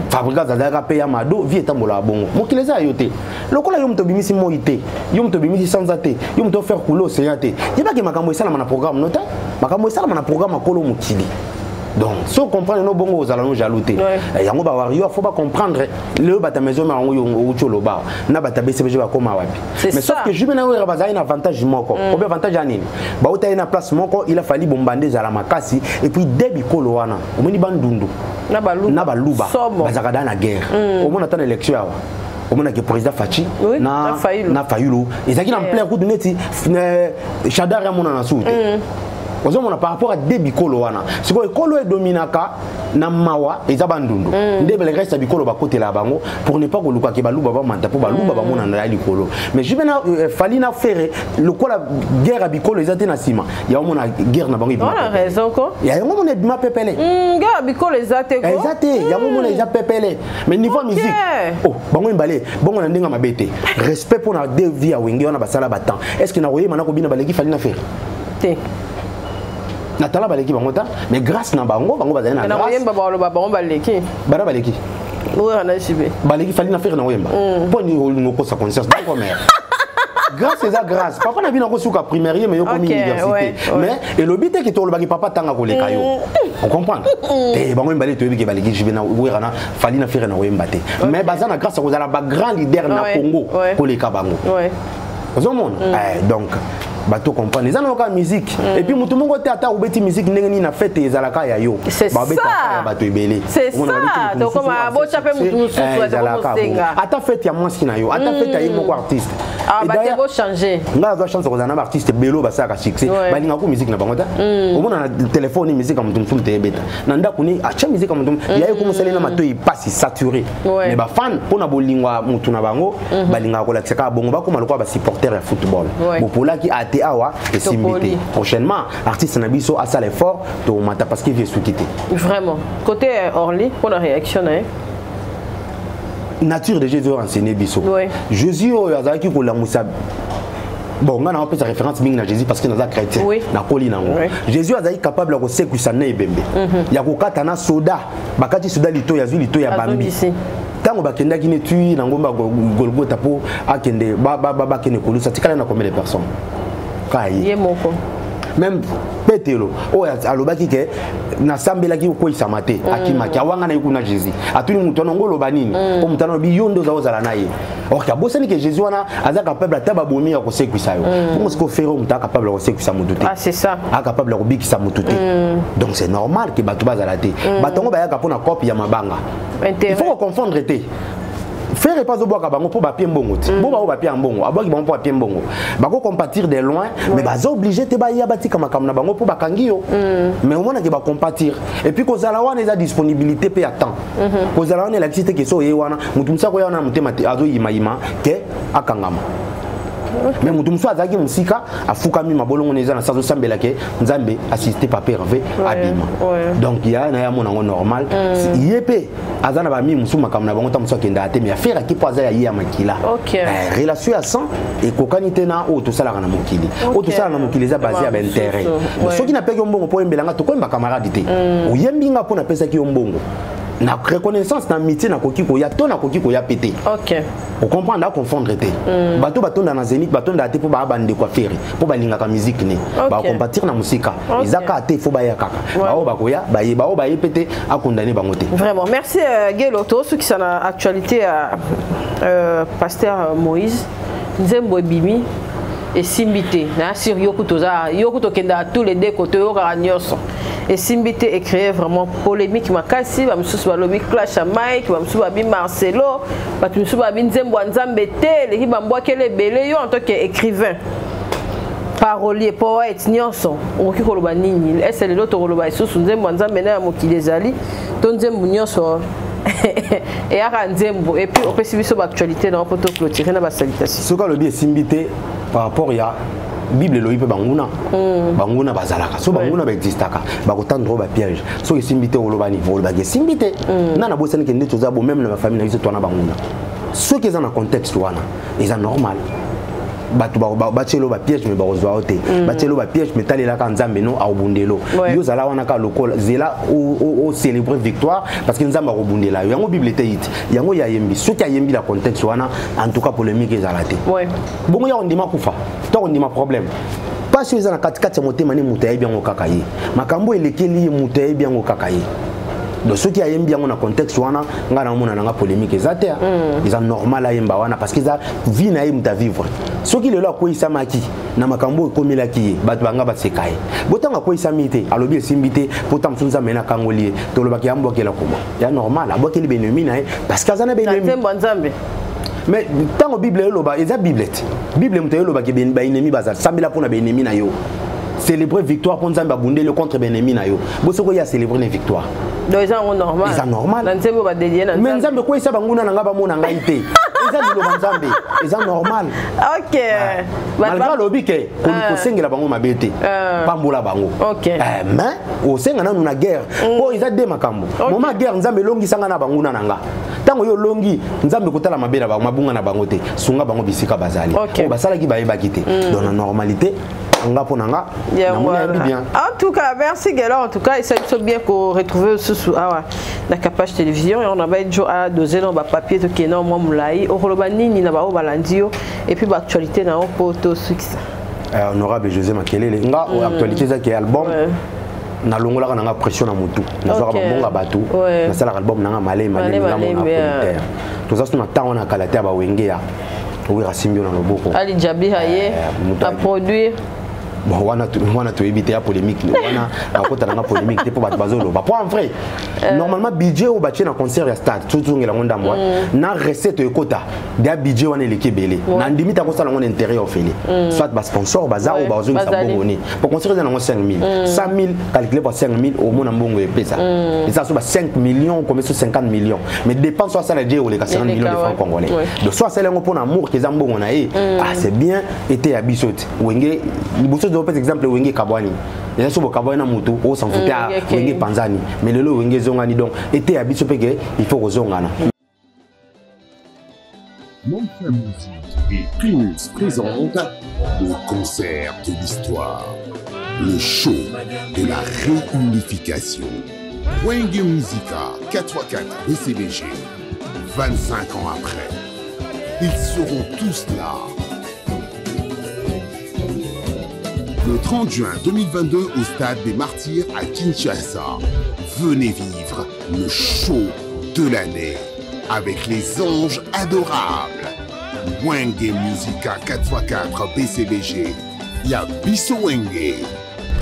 Fabrigas azalaka mpe ya mado. Vie etambolaka bongo, mokili eza ya yo te. Lokola yo moto obimisi moi te, yo moto obimisi sanza te, yo moto ofaire couler océan te, yebaki makambo esalama na programme no te, makambo esalama na programme akolo mokili. Donc so comprendre no bongo, ozala no jaloux te. Yango bawarrior faut bacomprendre lelo bato ya maison mère yango outi oloba na bato ya BCBG bakóma wapi. Mais sauf que JB na oyo bazali na avantage moko, obi avantage ya nini? Bauta ye na place moko, il a fallu bombande ezala makasi. Et puis de bikolo wana omoni bandundu na baluba bazalaka da na guerre. Omona ata na élection awa, omonaki président Fatshi na Fayulu ezalaki na plein kutu neti Shadary amonana su te. Ozomona par rapport à de bikolo wana, sikoyo ekolo edominaka na mawa eza bandundu, nde le reste ya bikolo bakotela bango pour ne pas kolukaki baluba bamanta, mpo baluba bamonana ya likolo. Mais JB na Fally na Ferre, lokola guerre ya bikolo eza te na nsima ya, omona guerre na bango. Raison ko. Ya yango mona ebima pepele. Guerre ya bikolo eza te ko. Eza te, yango mona eza pepele. Mais niveau musique, oh, bango mibale bongo na ndenge mabe te. Respect mpona de vie ya Wenge wana basala batemps. Est ce que nakoyeba na kobina baleki Fally na Ferre? Te. Natala baleki bango ta, mais grâce na bango, bango bazali na grâce. Koyemba, baloba bango baleki. Bana baleki. Oyo na JB. Baleki Fally na Ferre na koyemba mpo ni olingo kosa conscience. D'accord, mère, grâce eza grâce. Papa na bino akosuka primaire, mais yo komi université, mais elobi te ke tolobaki papa tanga koleka yo, ocomprendre te. Bango mibale toyebi ke baleki JB na Wera na Fally na Ferre na koyemba te, mais baza na grâce ya kozala bagrand leader na Congo koleka bango. Ozomona, donc bato comprendre eza nango kaka musique. Et puis motu moko te, ata obeti musique ndenge nini na fete, ezalaka ya yo, babetaka ya bato ebele. Ata fete ya mwasi na yo, ata fete ya ye moko artiste. Ah, bato bochange. Ngai nazwa chance kozala na baartiste ebele oyo basalaka succès, balingaka ko musique na bango te. Omona na telefone musique ya moto mosusu te ebeta na ndako ni atya musique ya moto ya ye komosali na matoi pasi saturé. Mais bafan, mpo na bolingo ya motu na bango, balingaka kolakisa kaka bongo, bakóma lokola basupporter ya football. Bopolaki ate awa esimbi te. Prochainement artiste na biso asala effort, tomata, parce que vie esuki te. Vraiment. Côté Orly, mpona réaction na ye? Nature de Jésus enseigné biso. Jésus oyo azalaki kolamusa, bon, nga naopesa référence mingi na Jésus parce que naza chrétien, nakoli nango. Jésus azalaki capable ya kosekwisa na ebembe, ya kokata na soda, bakati soda litoyi, azwi litoyi ya bambi. Ntango bakendaki ne tui na ngomba Golgota mpo akende, bakende kolusa, tikala na combien de personnes? Kaka ye moko. Même Petelo oyo alobaki ke nasambelaki okweyisama te, akimaki, awanga na ye kuna. Jésus atuni moto wana, ngo oloba nini? Mpo moto wana alobi yo nde oza kozala na ye. Or abosani ke Jésus wana aza capable ata babomi ya kosekwisa yo. Bongo sikoyo Ferre, moto aza capable ya kosekwisa motu te? Ah, c'est ça. Aza capable ya kobikisa motu te. Donc c'est normal ke bato bazala te. Bato yango bayaka mpona cope ya mabanga. Il faut koconfondre te. Ferre mpe azobwaka bango mpo bapie mbongo te. Bo bango bapie ya mbongo, abwaki bango mpo bapie mbongo, bakocompatir de loin, mais baza obligé te baya batika makambo na bango mpo bakangi yo. Mais omonake bacompatir. Et puis kozala wana eza disponibilité mpe ya temps. Kozala wana elakisi te ke so oye wana, motu mosusu akoya wana na motema te, azoyimayima ke akangama. Mais motu mosusu azalaki mosika, afukami, mabolongo na eza na sa, azosambela ke Nzambe assiste papa Hervé abima. Donc ya na ye amona yango normal. Ye mpe aza na bami mosusu, makambo na bango ta mosusu akendaka te, mais affaire aki mpo aza ya ye ya makila. Relation ya sang ekokani te na oyo tosalaka na mokili. Oyo tosalaka na mokili eza base ya baintérêt. Soki napeki yo mbongo mpo oyembelanga, tokoyemba camarade te. Oyembi nga mpo napesaki yo mbongo, na reconnaissance na amitié nakoki koya to nakoki koya pe te. Ocomprendre, aconfondre te. Bato batonda na Zénith, batondaka te mpo baa bandeko ya Ferre, mpo balingaka musique ne. Bakompatir na mosika, eza kaka te fo baya kaka. Bao bakoya baye, bao baye pe te, akondane bango te. Vraiment, merci Gelo. Tosukisa na actualité ya pasteur Moïse. Nzembo ebimi, esimbi te. Na sur yo kutu, oza yo kutu okendaka tous les deux côtés, oyokaka nyonso. Esimbi te, ecréer vraiment polémique makasi. Bamosusu balobi clash ya Mike, bamosusu babi Marcelo, bato mosusu babi nzembo ya Nzambe te, eleki bambwakele ebele. Yo en tant que écrivain, parolier, poète, nyonso, okoki koloba nini? Ese lelo tokoloba lisusu nzembo ya Nzambe na ya mokili ezali to nzembo nyonso eyaka nzembo? Et puis opesi biso baactualité na mpo toclôturer na basalutation. Soki alobi esimbi te par rapport ya Bible, elobi mpe banguna, banguna bazalaka. So banguna baexistaka, bakotendre oyo bapiège. Soki esimbi te, oloba nini? Olobaki esimbi te. Na nabosani ke nde toza bo même na bafamille na biso twana banguna. Soki eza na contexte wana, eza normal. Bato batielo bapiège, mais bakozwa yo te. Batielo bapiège, mais talelaka Nzambe no akobundelo. Yo ozala wana kaka lokola zela océlébrer victoire, parce que Nzambe akobundela yo. Yango Bible te ite yango yayembi. Soki ayembi na contexte wana, en tout cas polémique ezala te. Bongo ya kondima kufa to kondima problème, mpasi oyo eza na katikati ya motema ne, moto ayebi yango kaka ye. Makambo elekeli ye, moto ayebi yango kaka ye. Donc soki ayembi yango na contexte wana, ngai naomona nanga polémique eza te. Eza normal ayemba wana, parce que eza vie na ye, moto avivre. Soki lelo akweyisamaki na makambo oyo ekomelaki ye, bato banga baseka ye. Botango akweyisami te, alobi esimbi te, po ta mosusu Nzambe nakangoli ye, tolobaki ambwakela koma ya normal, abwakeli baennemi na ye parce que aza na baennemi. Nzembo ya Nzambe. Mais ntango Bible eloba, eza Bible te. Bible moto eyelobaki baennemi bazala, sambela mpona baennemi na yo, célébrer victoire mpo Nzambe abundeli yo contre baennemi na yo. Bo soki oye acélébrer ne victoire. Donc eza yango normal. Eza normal. Na nzembo badedie na Mais Nzambe kweyisa banguna na ngai, bamona ngai te, eza liloba Nzambe, eza normal. Malgré alobi ke kosengela bango mabe te, pambola bango, mais osenga nanu na guerre, mpo eza de makambo moma guerre. Nzambe elongisanga na banguna na nga. Ntango yo olongi, Nzambe kotala mabe na bango, mabunga na bango te, sunga bango bisika bazali. Oyo basalaki bayebaki te. Donc na normalité, nga mpo na nga namoni ayembi bien. En tout cas, merci Gelo. En tout cas, esali biso bien koretrouver lisusu awa na Capage Télévision. Yango na bajo adose na bapapier, tokende na mwa molai. Okoloba nini na baoyo balandi yo, et puis baactualité na yo mpo tosukisa? Honorable José Makelele, nga actualité ezaki album. Nalongolaka nanga pression na motu, nazwaka bambonga bato, nasalaka album nanga malemi malemi. Nga mona producteur, toza so na ntango wana kala te ya bawenge ya Owera, asimbi yo na loboko. Ali Jabi aye aproduire. Bon, wana wana toyebi te, ya polémique wana, nakota nanga polémique te, mpo bato bazoloba po en vrai Normalement budget oyo batie na concert ya stade, tozongela yango ndambo, na recette ekota deya, budget wana eleki ebele. Na ndimi ta kosala yango na intérêt ofele, soit basponsor baza oyo bazongisa mbongo ni po concert eza nango 5000, 100 000 calculé par 5000, omona mbongo epesa eza so ba 5 millions, combien, so 50 millions. Mais dépense oyo asala je oleka 50 millions de francs congolais. Donc so asala yango mpona amour ke eza mbongo na ye, ah, c'est bien. Ete ya biso te, Wenge liboso topesa exemple, Wenge ekabwani, eza so bokabwani na motu osanfu te, Wenge epanzani, mais lelo Wenge ezongani. Donc ete ya biso mpe ke il faut kozongana. Mansa Music et Primus présente le concert de l'histoire, le show de la réunification. Wenge Musica 4x4 BCBG, 25 ans après, ils seront tous là. Le 30 juin 2022 au stade des Martyrs à Kinshasa. Venez vivre le show de l'année avec les anges adorables. Wenge Musica 4x4 BCBG. Ya biso Wenge.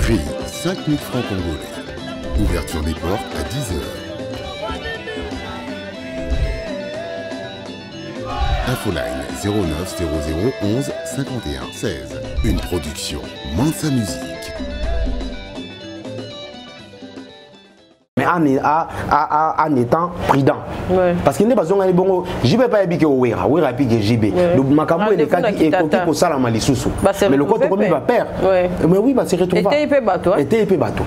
Prix 5000 francs congolais. Ouverture des portes à 10h. Infoline 09 00 11 51 16. Une production Mansa Musique. Mais en étant prudent, parce que nde bazongani bongo, JB pa yebi ke owera wera api ke JB. Donc makambo elekaki ekoki kosalama lisusu, mais lokola tokomi bapère, mais oui, base retrouva. Eteyi mpe bato. Eteyi mpe bato.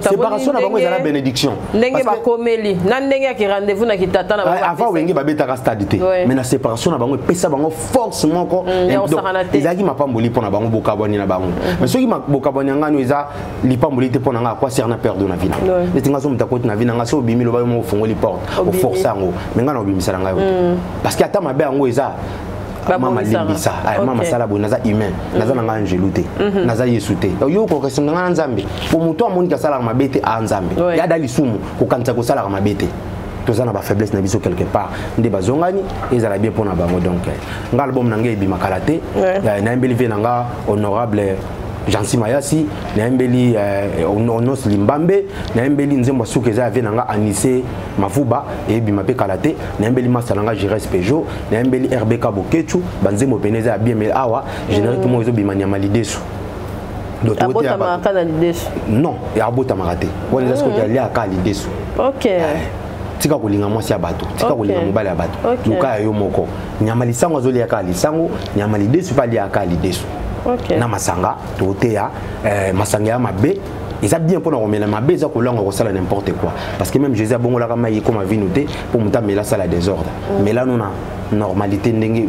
Séparation na bango ezala bénédiction. Ndenge bakomeli na ndenge yaki rendez-vous na kitata na Avant, Wenge babetaka stade te, mais na séparation na bango epesa bango force moko. Ezalaki mapamboli mpo na bango, bokabwani na bango. Mais soki bokabwani ya ngano eza lipamboli te mpo na nga, akwasi na perdu na vie na neti nga. So moto akoti na vie na nga, so obimi, loba yo moko ofungoli porte, oforce yango, mais nga na obimisa na ngai te, parce que ata mabe yango eza, mama limbisa, mama asala boye, naza humain, naza na ngai angelu te, naza Yesu te. Yo koresenga ngai na Nzambe po moto amoniki asalaka mabe te, a Nzambe yada lisumu kokanisa kosalaka mabe te. Toza na bafaiblesse na biso quelque part. Nde bazongani, ezala bien mpo na bango. Donc nga album na ngai ebima kala te. Nayembeli vie na nga honorable Jansi Mayasi, nayembeli Onos Limbambe, nayembeli nzembo suki eza ya vie na nga Anise Mafuba, eyebima mpe kala te. Nayembeli masa na nga Jires Peugeot, nayembeli RBK Bokechu, banzembo pene eza ya bien. Mais awa générique moko ezobima, nyama lidesu. Abotamaka na lidesu? Non, abotamaka te. Wana eza sikoyo aliaka lidesu. Tika kolinga mwasi ya bato, tika kolinga mobali ya bato, luka ya yo moko. Nyama lisango azoliaka lisango, nyama lidesu mpe aliaka lidesu. Na masanga toteya, masanga ya mabe eza bien mpona komela, mabe eza kolanga, kosala n'importe quoi, parce que même Jésus abongolaka mai ekoma vino te mpo moto amela asala désordre. Mela no na normalité ndenge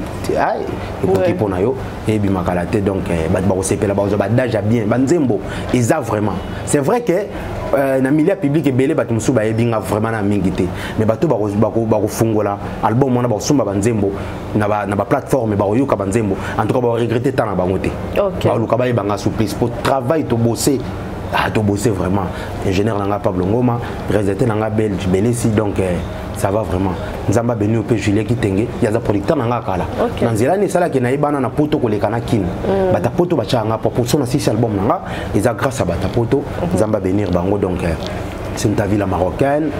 ekoki mpo na yo, eyebimaka te. Donc bato bakosepela, bakozwa badage ya bien. Banzembo eza vraiment, c'est vrai que na milieu public ebele bato mosusu bayebi nga vraiment na mingi te, mais bato bakofungola album wana, bakosomba banzembo na baplateforme, bakoyoka banzembo, en tout cas bakoregrete ta na bango te. Baluka bayebanga surprise po travail tobose, ah, tobose vraiment. Ingénieur nanga Pablo Ngoma, réalisateur nanga Belge Belesi. Donc ça va vraiment. Nzambe abeni mpe Julien Kitenge, yaza producteur nanga kala na nzela nini esalaki nayebana na poto koleka na Kini. Bata poto batyaka nga po so na sisi album nanga eza grâce à bata poto. Nzambe abénir bango. Donc c'est ta vie la marocaine,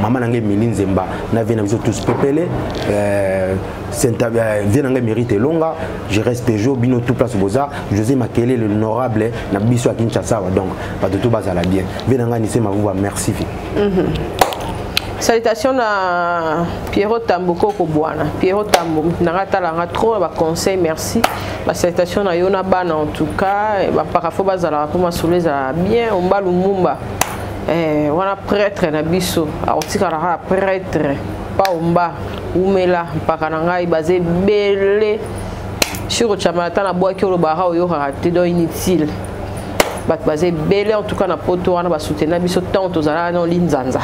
mama nanga Emili Nzemba na vie na biso tous pepele, vie nanga mérite elonga je reste Peugeot, bino tout place boza, José Makele l'honorable na biso ya Kinshasa. Donc bato to bazala bien. Vie nanga Nise Mavuba, merci fi. Salutation na Pierrot Tambo, koko bwana Pierrot Tambo nanga talanga trop ba conseil, merci. Ba salutation na yo na bana, en tout cas bapaka fo bazalaka mpo masolo ezala bien. Omba Lumumba, wana prêtre na biso, akotikala kaka prêtre pa omba umela mpaka na ngai. Baza ebele sur Chamala, ata nabwaki olobaka oyokaka te, donc inutile. Bato baza ebele en tout cas na poto wana basoutenir biso ntango tozalaka na linzanza.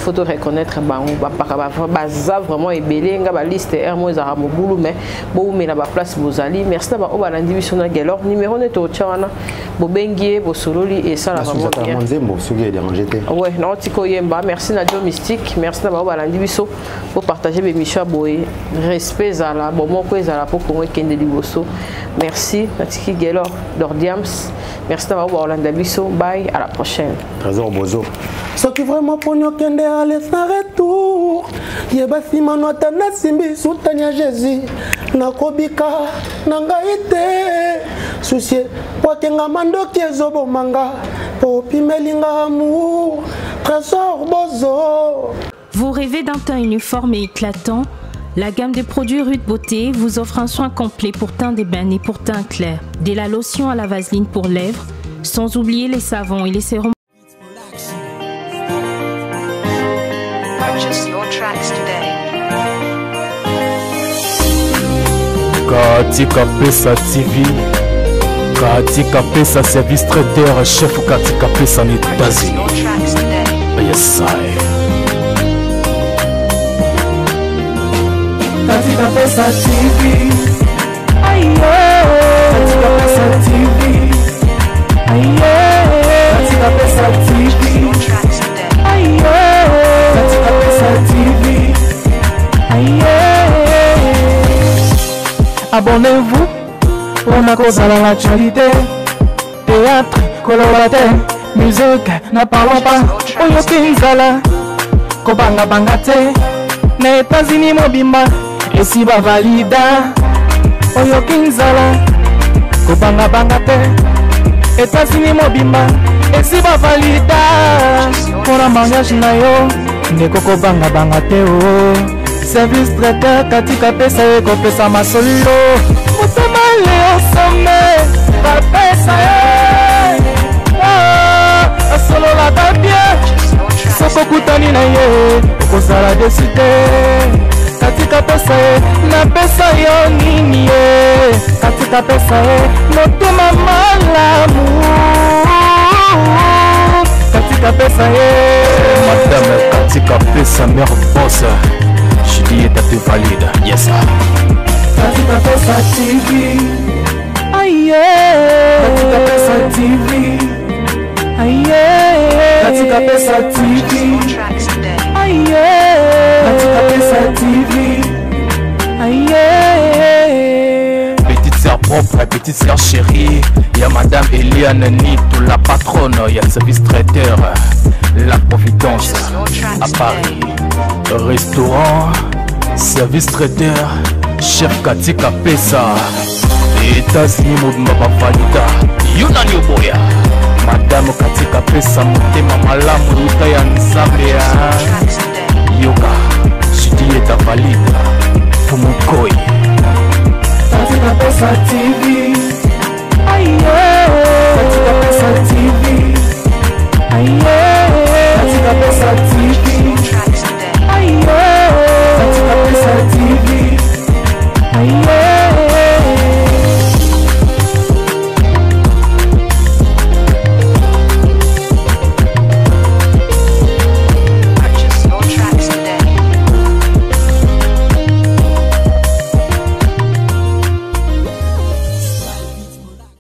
faut to reconnaître bango bapaka baza vraiment ebele. Nga baliste r mo ezalaka mobulu, mais bowumela baplace bozali. Merci na baoyo balandi biso na Gelor. Numéro nde totya wana, bobengi ye, bosololi, esala vraiment bien. Nzembo soki edérange te. Ouais, naotika oyemba. Merci na Dio Mystique, merci na baoyo balandi biso. Bopartage bémission ya boye, respect ezala, bomoko ezala mpo Kongo ekende liboso. Merci, natiki Gelor Dordiams. Merci na baoyo baolanda biso. Bye, à la prochaine. Trésor Bozo, soki vraiment poni okende aller sans retour, yeba nsima no ata nasimbi sutani ya Jésus, nakobika na ngai te. Susie wakenga mandoki ezobomanga po opimelinga amour. Trésor Bozo. Vous rêvez d'un teint uniforme et éclatant? La gamme de produits Rude Beauté vous offre un soin complet pour teint d'ébène et pour teint clair. Dès la lotion à la vaseline pour lèvres, sans oublier les savons et les sérums. Purchase your tracks today. Katika Pesa TV, Katika Pesa service traiteur, chef Katika Pesa na Purchase your États-Unis. tracks today. Yes, I. Katika Pesa TV. Katika Pesa TV. Katika Pesa Purchase TV. your tracks today. Katika Pesa TV. Abonnez-vous mpona kozala na actualité, théâtre koloba te, musique na parlons pas. Oyoki nzala, kobangabanga te, na États-Unis mobimba esi bavalida. Oyoki nzala, kobangabanga te, États-Unis mobimba esi bavalida. Mpona mariage na yo, ndeko, kobangabanga te o. Service traiteur Katika Pesa ekopesa masolo. Motema Leosome bapesa ye. Ah, asololaka bien. Purchase your tracks Soki today. okutani na ye, okozala déçu te. Katika Pesa ye, napesa yo nini ye? Katika Pesa ye, motema malamu. Katika Pesa ye. Madame Katika Pesa, mère boss, Juliette te valide. Yes. Katika Pesa TV. Aye. Katika Pesa TV. Aye. Katika Pesa Purchase TV. your tracks today. Aye. Katika Pesa TV. Aye. Petite sœur propre, petite sœur chérie. Il y a Madame Eliane Nito, la patronne. Il y a service traiteur, la Providence Purchase your à tracks Paris. today. Restaurant, service traiteur, chef Katika Pesa. États-Unis mobimba bavalida. Yo nani oboya? Madame Katika Pesa, motema malamu euta ya Nzambe. Purchase your Ah. tracks today. Yoka, Juliette valide. Fumukoi. Katika Pesa TV.